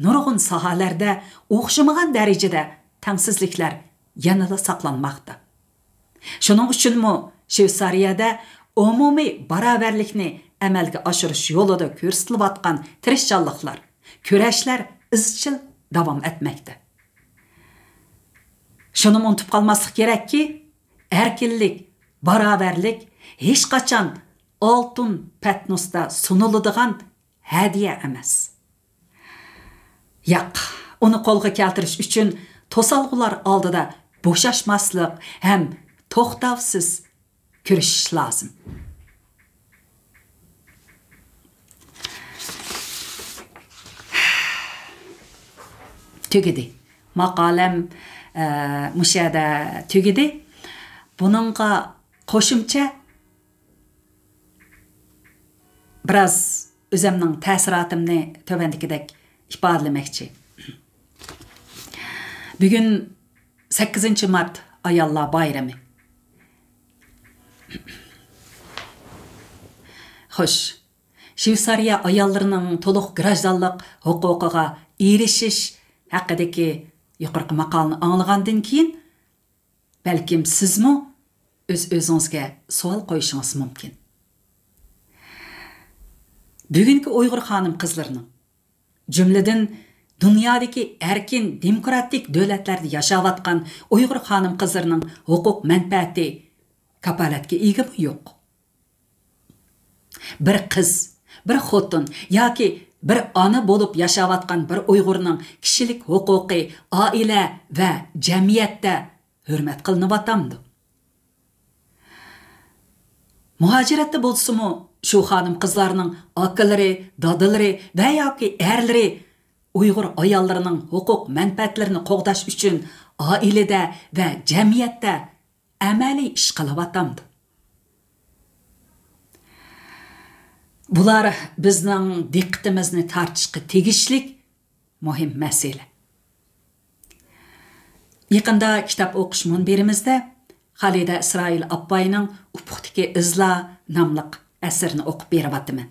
نۇرغۇن ساھەلەردە ئوخشىمىغان دەرىجىدە تەڭسىزلىكلەر يەنىلا ساقلانماقتا. شۇنىڭ ئۈچۈنمۇ شۋېتسارىيەدە ئومۇمىي باراۋەرلىكنى ئەمەلگە ئاشۇرۇش يولىدا كۆرسىتىلىۋاتقان تىرىشچانلىقلار، كۈرەشلەر ئىزچىل داۋام ئەتمەكتە. شۇنىمۇ ئۇنتۇپ قالماسلىق كېرەككى، ئەركىنلىك، باراۋەرلىك ھېچقاچان ئالتۇن پەتنۇستا سۇنۇلىدىغان ھەدىيە ئەمەس. ياق، ئۇنى قولغا كەلتۈرۈش ئۈچۈن توسالغۇلار ئالدىدا بوشاشماسلىق ھەم توختاۋسىز كۈرىشىش لازىم. تۈگىدى. ماقالەم، ئە، مۇشۇ يەردە تۈگىدى. بۇنىڭغا قوشۇمچە بىراز ئۆزۈمنىڭ تەسىراتىمنى تۆۋەندىكىدەك ئىپادىلىمەكچى. بۈگۈن سەككىزىنچى مارت ئاياللار بايرىمى. خوش، شۋېتسارىيە ئاياللىرىنىڭ تولۇق گراژدانلىق ھوقۇقىغا ئېرىشىش ھەققىدىكى يۇقىرىقى ماقالىنى ئاڭلىغاندىن كېيىن، بەلكىم سىزمۇ ئۆز-ئۆزىڭىزگە سوئال قويۇشىڭىز مۇمكىن. بۈگۈنكى ئۇيغۇر خانىم-قىزلىرىنىڭ، جۈملىدىن دۇنيادىكى ئەركىن دېموكراتىك دۆلەتلەردە ياشاۋاتقان ئۇيغۇر خانىم-قىزلىرىنىڭ ھوقۇق مەنپەئەتى كاپالەتكە ئىگىمۇ يوق؟ بىر قىز، بىر خوتۇن ياكى بىر ئانا بولۇپ ياشاۋاتقان بىر ئۇيغۇرنىڭ كىشىلىك ھوقۇقى ئائىلە ۋە جەمئىيەتتە ھۆرمەت قىلىنىۋاتامدۇ؟ مۇھاجىرەتتە بولسىمۇ، شۇ خانىم-قىزلارنىڭ ئاكىلىرى، دادىلىرى ۋە ياكى ئەرلىرى ئۇيغۇر ئاياللىرىنىڭ ھوقۇق مەنپەئەتلىرىنى قوغداش ئۈچۈن ئائىلىدە ۋە جەمئىيەتتە ئەمەلىي ئىش قىلىۋاتامدۇ؟ بۇلار بىزنىڭ دىققىتىمىزنى تارتىشقا تېگىشلىك مۇھىم مەسىلە. يېقىندا كىتاب ئوقۇش مۇنبىرىمىزدە خالىدە ئىسرائىل ئاپاينىڭ ئۇپۇقتىكى ئىزلار ناملىق ئەسىرىنى ئوقۇپ بېرىۋاتىمەن.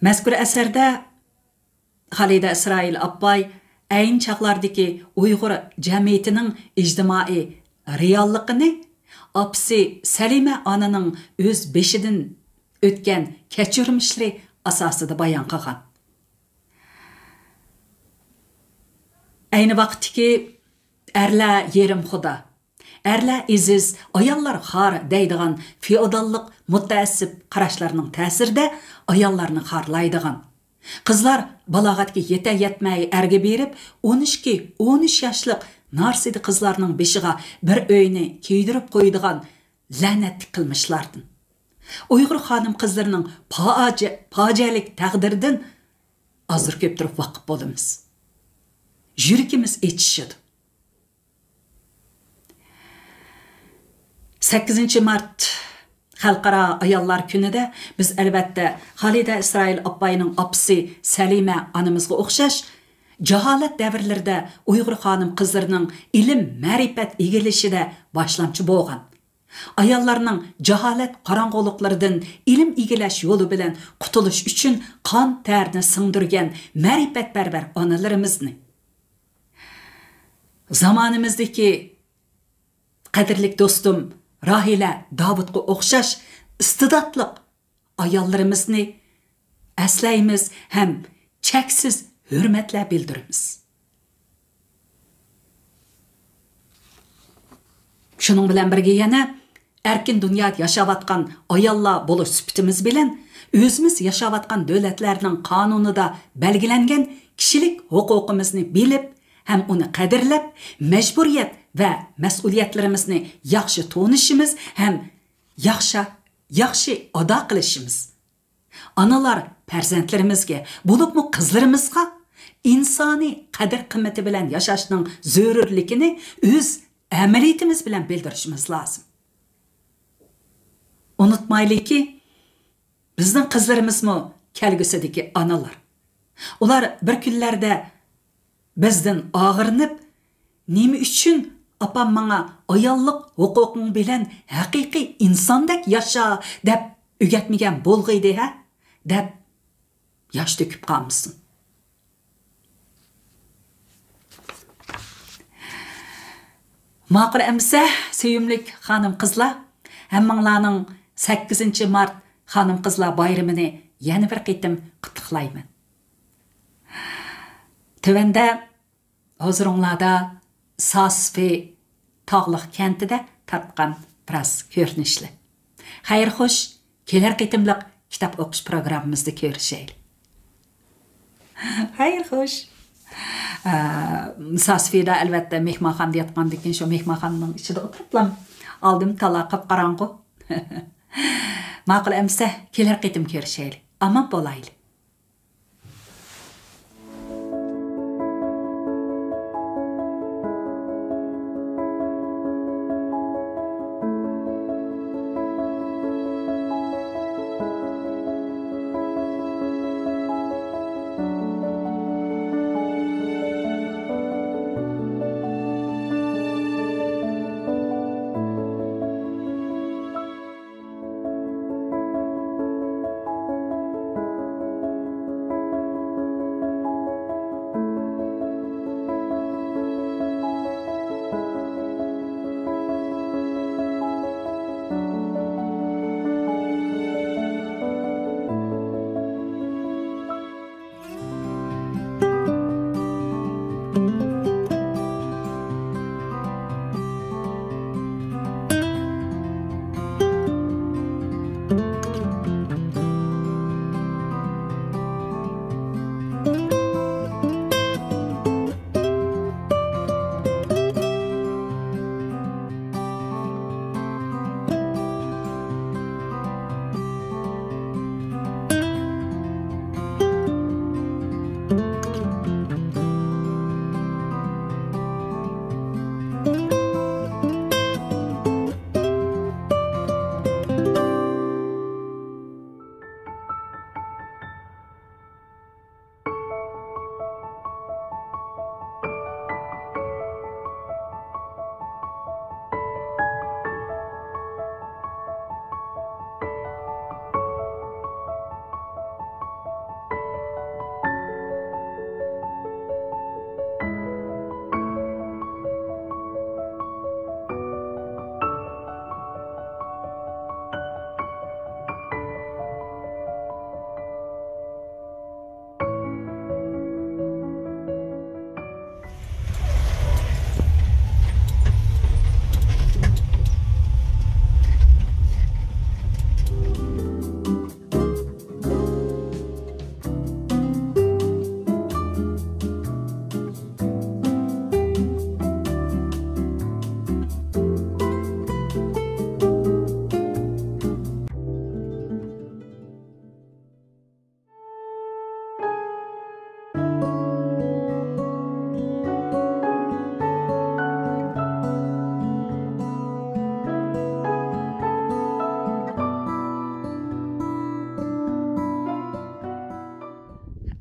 مەزكۇر ئەسەردە خالىدە ئىسرائىل ئاپاي ئەينى چاغلاردىكى ئۇيغۇر جەمئىيىتىنىڭ ئىجتىمائىي رېئاللىقىنى ئاپىسى سەلىمە ئانىنىڭ ئۆز بېشىدىن ئۆتكەن كەچۈرمىشلىرى ئاساسىدا بايان قىلغان. ئەينى ۋاقىتتىكى ئەرلەر يېرىم خۇدا، ئەرلەر ئېزىز، ئاياللار خار دەيدىغان فېئوداللىق مۇتەئەسسىپ قاراشلارنىڭ تەسىرىدە ئاياللارنى خارلايدىغان، قىزلار بالاغەتكە يېتە-يەتمەي ئەرگە بېرىپ، ئون ئىككى، ئون ئۈچ ياشلىق نارسىدە قىزلارنىڭ بېشىغا بىر ئۆينى كىيدۈرۈپ قويىدىغان لەنەتلىك قىلمىشلاردىن، ئۇيغۇر خانىم-قىزلىرىنىڭ پاجە-، پاجىئەلىك تەقدىرىدىن ئازدۇر-كۆپتۇر ۋاقىپ بولىمىز. يۈرىكىمىز ئېچىشىدۇ. سەككىزىنچى مارت خەلقئارا ئاياللار كۈنىدە بىز، ئەلۋەتتە، خالىدە ئىسرائىل ئاپاينىڭ ئاپىسى سەلىمە ئانىمىزغا ئوخشاش، جاھالەت دەۋرلىرىدە ئۇيغۇر خانىم-قىزلىرىنىڭ ئىلىم-مەرىپەت ئىگىلىشىدە باشلامچى بولغان، ئاياللارنىڭ جاھالەت قاراڭغۇلۇقلىرىدىن ئىلىم ئىگىلەش يولى بىلەن قۇتۇلۇش ئۈچۈن قان تەرىنى سىڭدۈرگەن مەرىپەتپەرۋەر ئانىلىرىمىزنى، زامانىمىزدىكى قەدىرلىك دوستۇم راھىلە داۋۇتقا ئوخشاش ئىستىداتلىق ئاياللىرىمىزنى ئەسلەيمىز ھەم چەكسىز ھۆرمەتلەر بىلدۈرىمىز. شۇنىڭ بىلەن بىرگە يەنە ئەركىن دۇنيادا ياشاۋاتقان ئاياللار بولۇش سۈپىتىمىز بىلەن ئۆزىمىز ياشاۋاتقان دۆلەتلەرنىڭ قانۇنىدا بەلگىلەنگەن كىشىلىك ھوقۇقىمىزنى بىلىپ ھەم ئۇنى قەدىرلەپ، مەجبۇرىيەت ۋە مەسئۇلىيەتلىرىمىزنى ياخشى تونۇشىمىز ھەم ياخشى، ياخشى ئادا قىلىشىمىز. ئانىلار پەرزەنتلىرىمىزگە، بولۇپمۇ قىزلىرىمىزغا ئىنسانىي قەدىر-قىممىتى بىلەن ياشاشنىڭ زۆرۈرلۈكىنى ئۆز ئەمەلىيىتىمىز بىلەن بىلدۈرۈشىمىز لازىم. ئۇنتۇمايلىكى، بىزنىڭ قىزلىرىمىزمۇ كەلگۈسىدىكى ئانىلار. ئۇلار بىر كۈنلەردە بىزدىن ئاغرىنىپ، «نېمە ئۈچۈن ئاپام ماڭا ئاياللىق ھوقۇقۇڭ بىلەن ھەقىقىي ئىنساندەك ياشا دەپ ئۆگەتمىگەن بولغىيدى ھە؟» دەپ ياش تۆكۈپ قالمىسۇن. ماقۇل ئەمىسە، سۆيۈملۈك خانىم-قىزلار، ھەممىڭلارنىڭ سەككىزىنچى مارت خانىم-قىزلار بايرىمىنى يەنە بىر قېتىم قۇتلۇقلايمەن. تۆۋەندە ھۇزۇرۇڭلاردا ساسفى تاغلىق كەنتىدە تارتقان بىراز كۆرۈنۈشلەر. خەير خوش، كېلەر قېتىملىق كىتاب ئوقۇش پروگراممىمىزدا كۆرۈشەيلى. خەير خوش. ئە، ساسفىدا ئەلۋەتتە مېھمانخانىدا ياتقاندىن كېيىن شۇ مېھمانخانىنىڭ ئىچىدە ئولتۇرۇپلا ئالدىم تالا قاپقاراڭغۇ. ماقۇل ئەمىسە، كېلەر قېتىم كۆرۈشەيلى. ئامان بولايلى.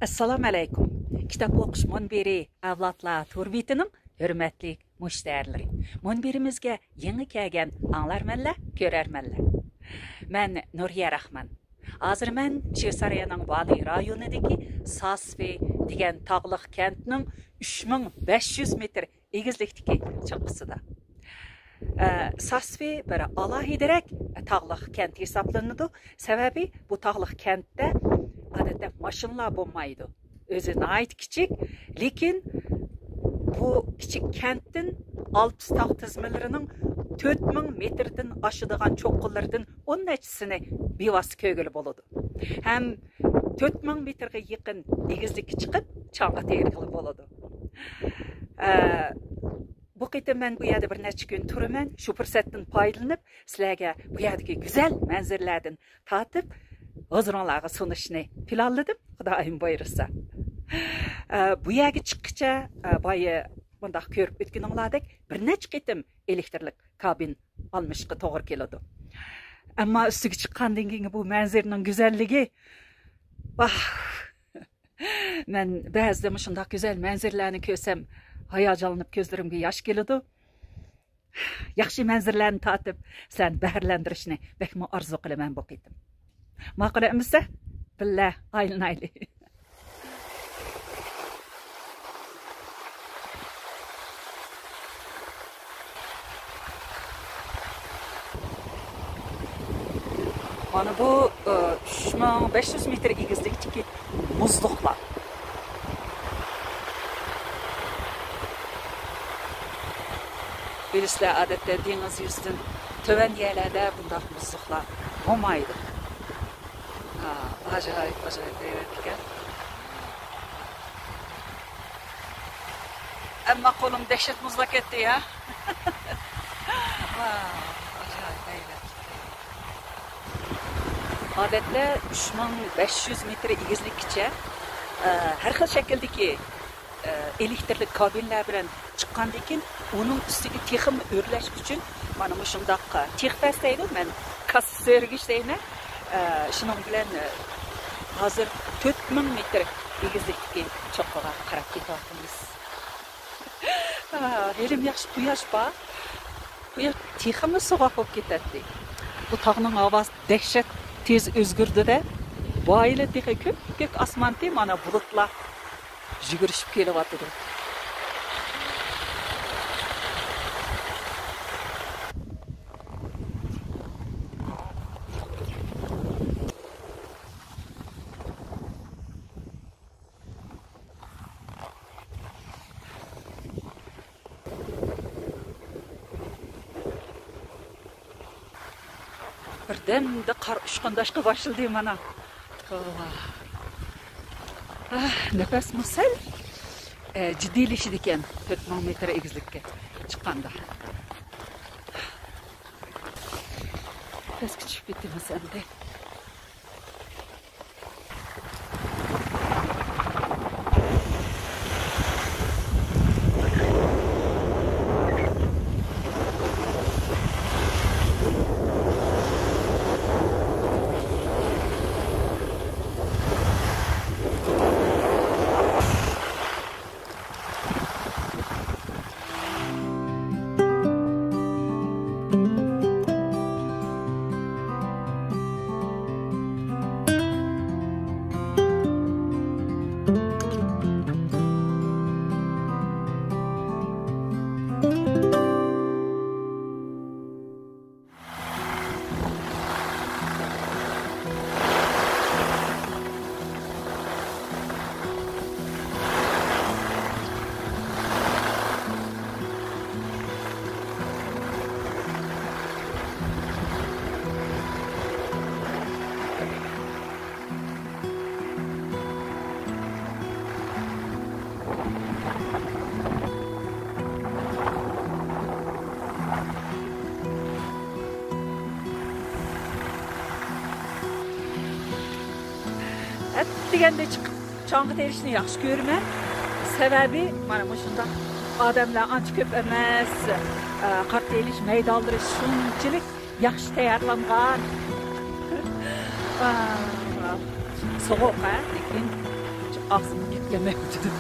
ئەسسالامۇ ئەلەيكۇم. كىتاب ئوقۇش مۇنبىرى ئەۋلادلار تور بېتىنىڭ ھۆرمەتلىك مۇشتەرىلىرى. مۇنبىرىمىزگە يېڭى كەلگەن ئاڭلارمەنلەر، كۆرەرمەنلەر. مەن نۇرىيە راخمان. ھازىر مەن شۋېتسارىيەنىڭ ۋالى رايونىدىكى ساسفې دېگەن تاغلىق كەنتنىڭ ئۈچ مىڭ بەش يۈز مېتىر ئېگىزلىكتىكى چوققىسىدا. ئە، ساسفې بىر ئالاھىدىرەك تاغلىق كەنت ھېسابلىنىدۇ. سەۋەبى بۇ تاغلىق كەنتتە ئادەتتە ماشىنىلار بولمايدۇ. ئۆزى ناھايىتى كىچىك، لېكىن بۇ كىچىك كەنتتىن ئالپىس تاغ تىزمىلىرىنىڭ تۆت مىڭ مېتىردىن ئاشىدىغان چوققىلىرىدىن ئون نەچچىسىنى بىۋاسىتە كۆرگىلى بولىدۇ. ھەم تۆت مىڭ مېتىرغا يېقىن ئېگىزلىككە چىقىپ، چاڭغا تېرىغىلى بولىدۇ. ئە، بۇ قېتىم مەن بۇ يەردە بىر نەچچە كۈن تۇرىمەن. شۇ پۇرسەتتىن پايدىلىنىپ، سىلەرگە بۇ يەردىكى گۈزەل مەنزىرىلەردىن تارتىپ، ھۇزۇرۇڭلارغا سۇنۇشنى پىلانلىدىم، خۇدايىم بۇيرۇسا. ئە، بۇ يەرگە چىققىچە، ئە، بايا مۇنداق كۆرۈپ ئۆتكىنىڭلاردەك بىر نەچچە قېتىم ئېلېكتىرلىك كابىن ئالمىشىشقا توغرا كېلىدۇ. ئەمما ئۈستىگە چىققاندىن كېيىنكى بۇ مەنزىرىنىڭ گۈزەللىكى، ۋاھ! مەن بەزىدە مۇشۇنداق گۈزەل مەنزىرىلەرنى كۆرسەم، ھاياجانلىنىپ كۆزلىرىمگە ياش كېلىدۇ. ياخشى مەنزىرىلەرنى تارتىپ، سىلەرنى بەھرىلەندۈرۈشنى بەكمۇ ئارزۇ قىلىمەن بۇ قېتىم. ماقۇل ئەمىسە، بىللە ئايلىنايلى. مانا بۇ، ئى، ئۈچ مىڭ بەش يۈز مېتىر ئېگىزلىكتىكى مۇزلۇقلار. بىلىسىلەر، ئادەتتە دېڭىز يۈزىدىن تۆۋەن يەرلەردە بۇنداق مۇزلۇقلار بولمايدۇ. ھا، ئاجايىپ، ئاجايىپ ھەيۋەت ئىكەن. ئەمما قولۇم دەھشەت مۇزلاپ كەتتى يا. ۋاو، ئاجايىپ ھەيۋەت. ئادەتتە ئۈچ مىڭ بەش يۈز مېتىر ئېگىزلىككىچە، ئە، ھەر خىل شەكىلدىكى، ئە، ئېلېكتىرلىك كابىنلار بىلەن چىققاندىن كېيىن، ئۇنىڭ ئۈستىگە تېخىمۇ ئۆرلەش ئۈچۈن مانا مۇشۇنداق، ئە، تېخ پەس دەيدۇ، مەن كاسسا سۆرىگۈچ دەيمەن. ئە، شۇنىڭ بىلەن، ئە، ھازىر تۆت مىڭ مېتىر ئېگىزلىكتىكى چوققىغا قاراپ كېتىۋاتىمىز. ھېلىمۇ ياخشى قۇياش بار. قۇياش تېخىمۇ سوغۇق بولۇپ كېتەتتى. بۇ تاغنىڭ ھاۋاسى دەھشەت تېز ئۆزگىرىدۇ-دە. بايىلا تېخى كۆپكۆك ئاسمانتى، مانا بۇلۇتلار يۈگۈرۈشۈپ كېلىۋاتىدۇ. بىردەمدە قار ئۇچقۇنداشقا باشلىدى مانا. توۋا. ئاھ، نەپەسمۇ سەل، ئە، جىددىيلىشىدىكەن تۆت مىڭ مېتىر ئېگىزلىككە چىققاندا. پەسكە چۈشۈپ كېتىمىز ئەمدى. ئەتىگەندە چىقىپ چاڭغا تېرىشنى ياخشى كۆرىمەن. سەۋەبى، مانا مۇشۇنداق ئادەملەر ئانچە كۆپ ئەمەس. ئە، قار تېرىش مەيدانلىرى شۇنچىلىك ياخشى تەييارلانغان. ئا، سوغۇق، ھە؟ لېكىن ئاغزىمنى يىپ يەمەي ئۆتىدۇ.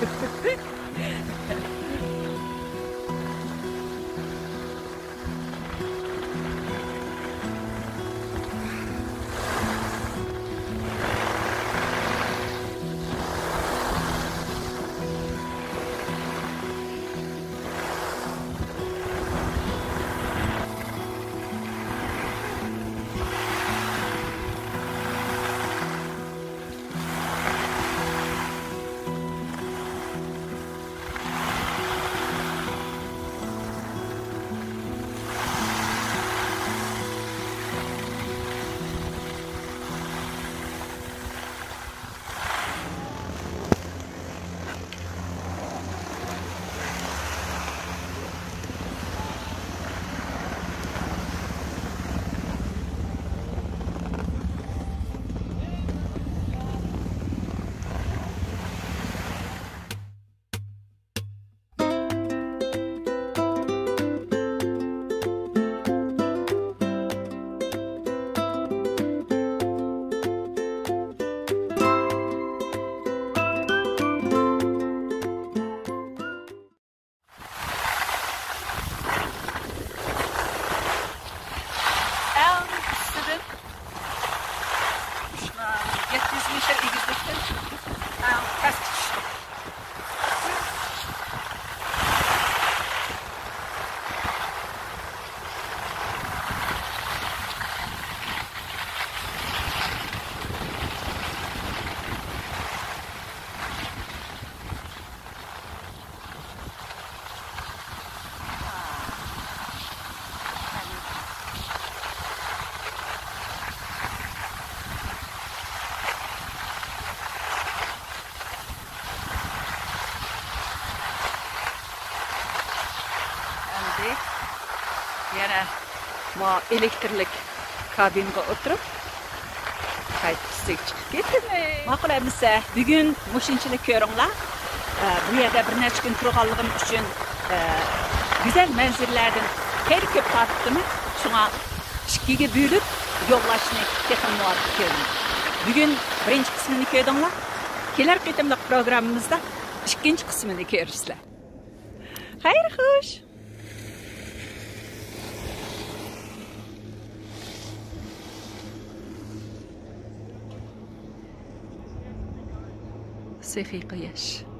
ئەڭ ئۈستىدىن، ئۈچ مىڭ يەتتە يۈز مېتىر ئېگىزلىكتىن ئەڭ پەسكە چۈشتۇق. مانا ئېلېكتىرلىك كابىنغا ئولتۇرۇپ، قايتىپ ئۈستىگە چىقىپ كېتىمىز. ماقۇل ئەمىسە، بۈگۈن مۇشۇنچىلىك كۆرۈڭلار. ئە، بۇ يەردە بىر نەچچە كۈن تۇرغانلىقىم ئۈچۈن، ئە، گۈزەل مەنزىرىلەردىن خېلى كۆپ تارتتىم. شۇڭا ئىككىگە بۆلۈپ يوللاشنى تېخىمۇ مۇۋاپىق كۆردۈم. بۈگۈن بىرىنچى قىسمىنى كۆردۈڭلار. كېلەر قېتىملىق پروگراممىمىزدا ئىككىنچى قىسمىنى كۆرىسىلەر. خەير خوش. سېخىي قۇياش.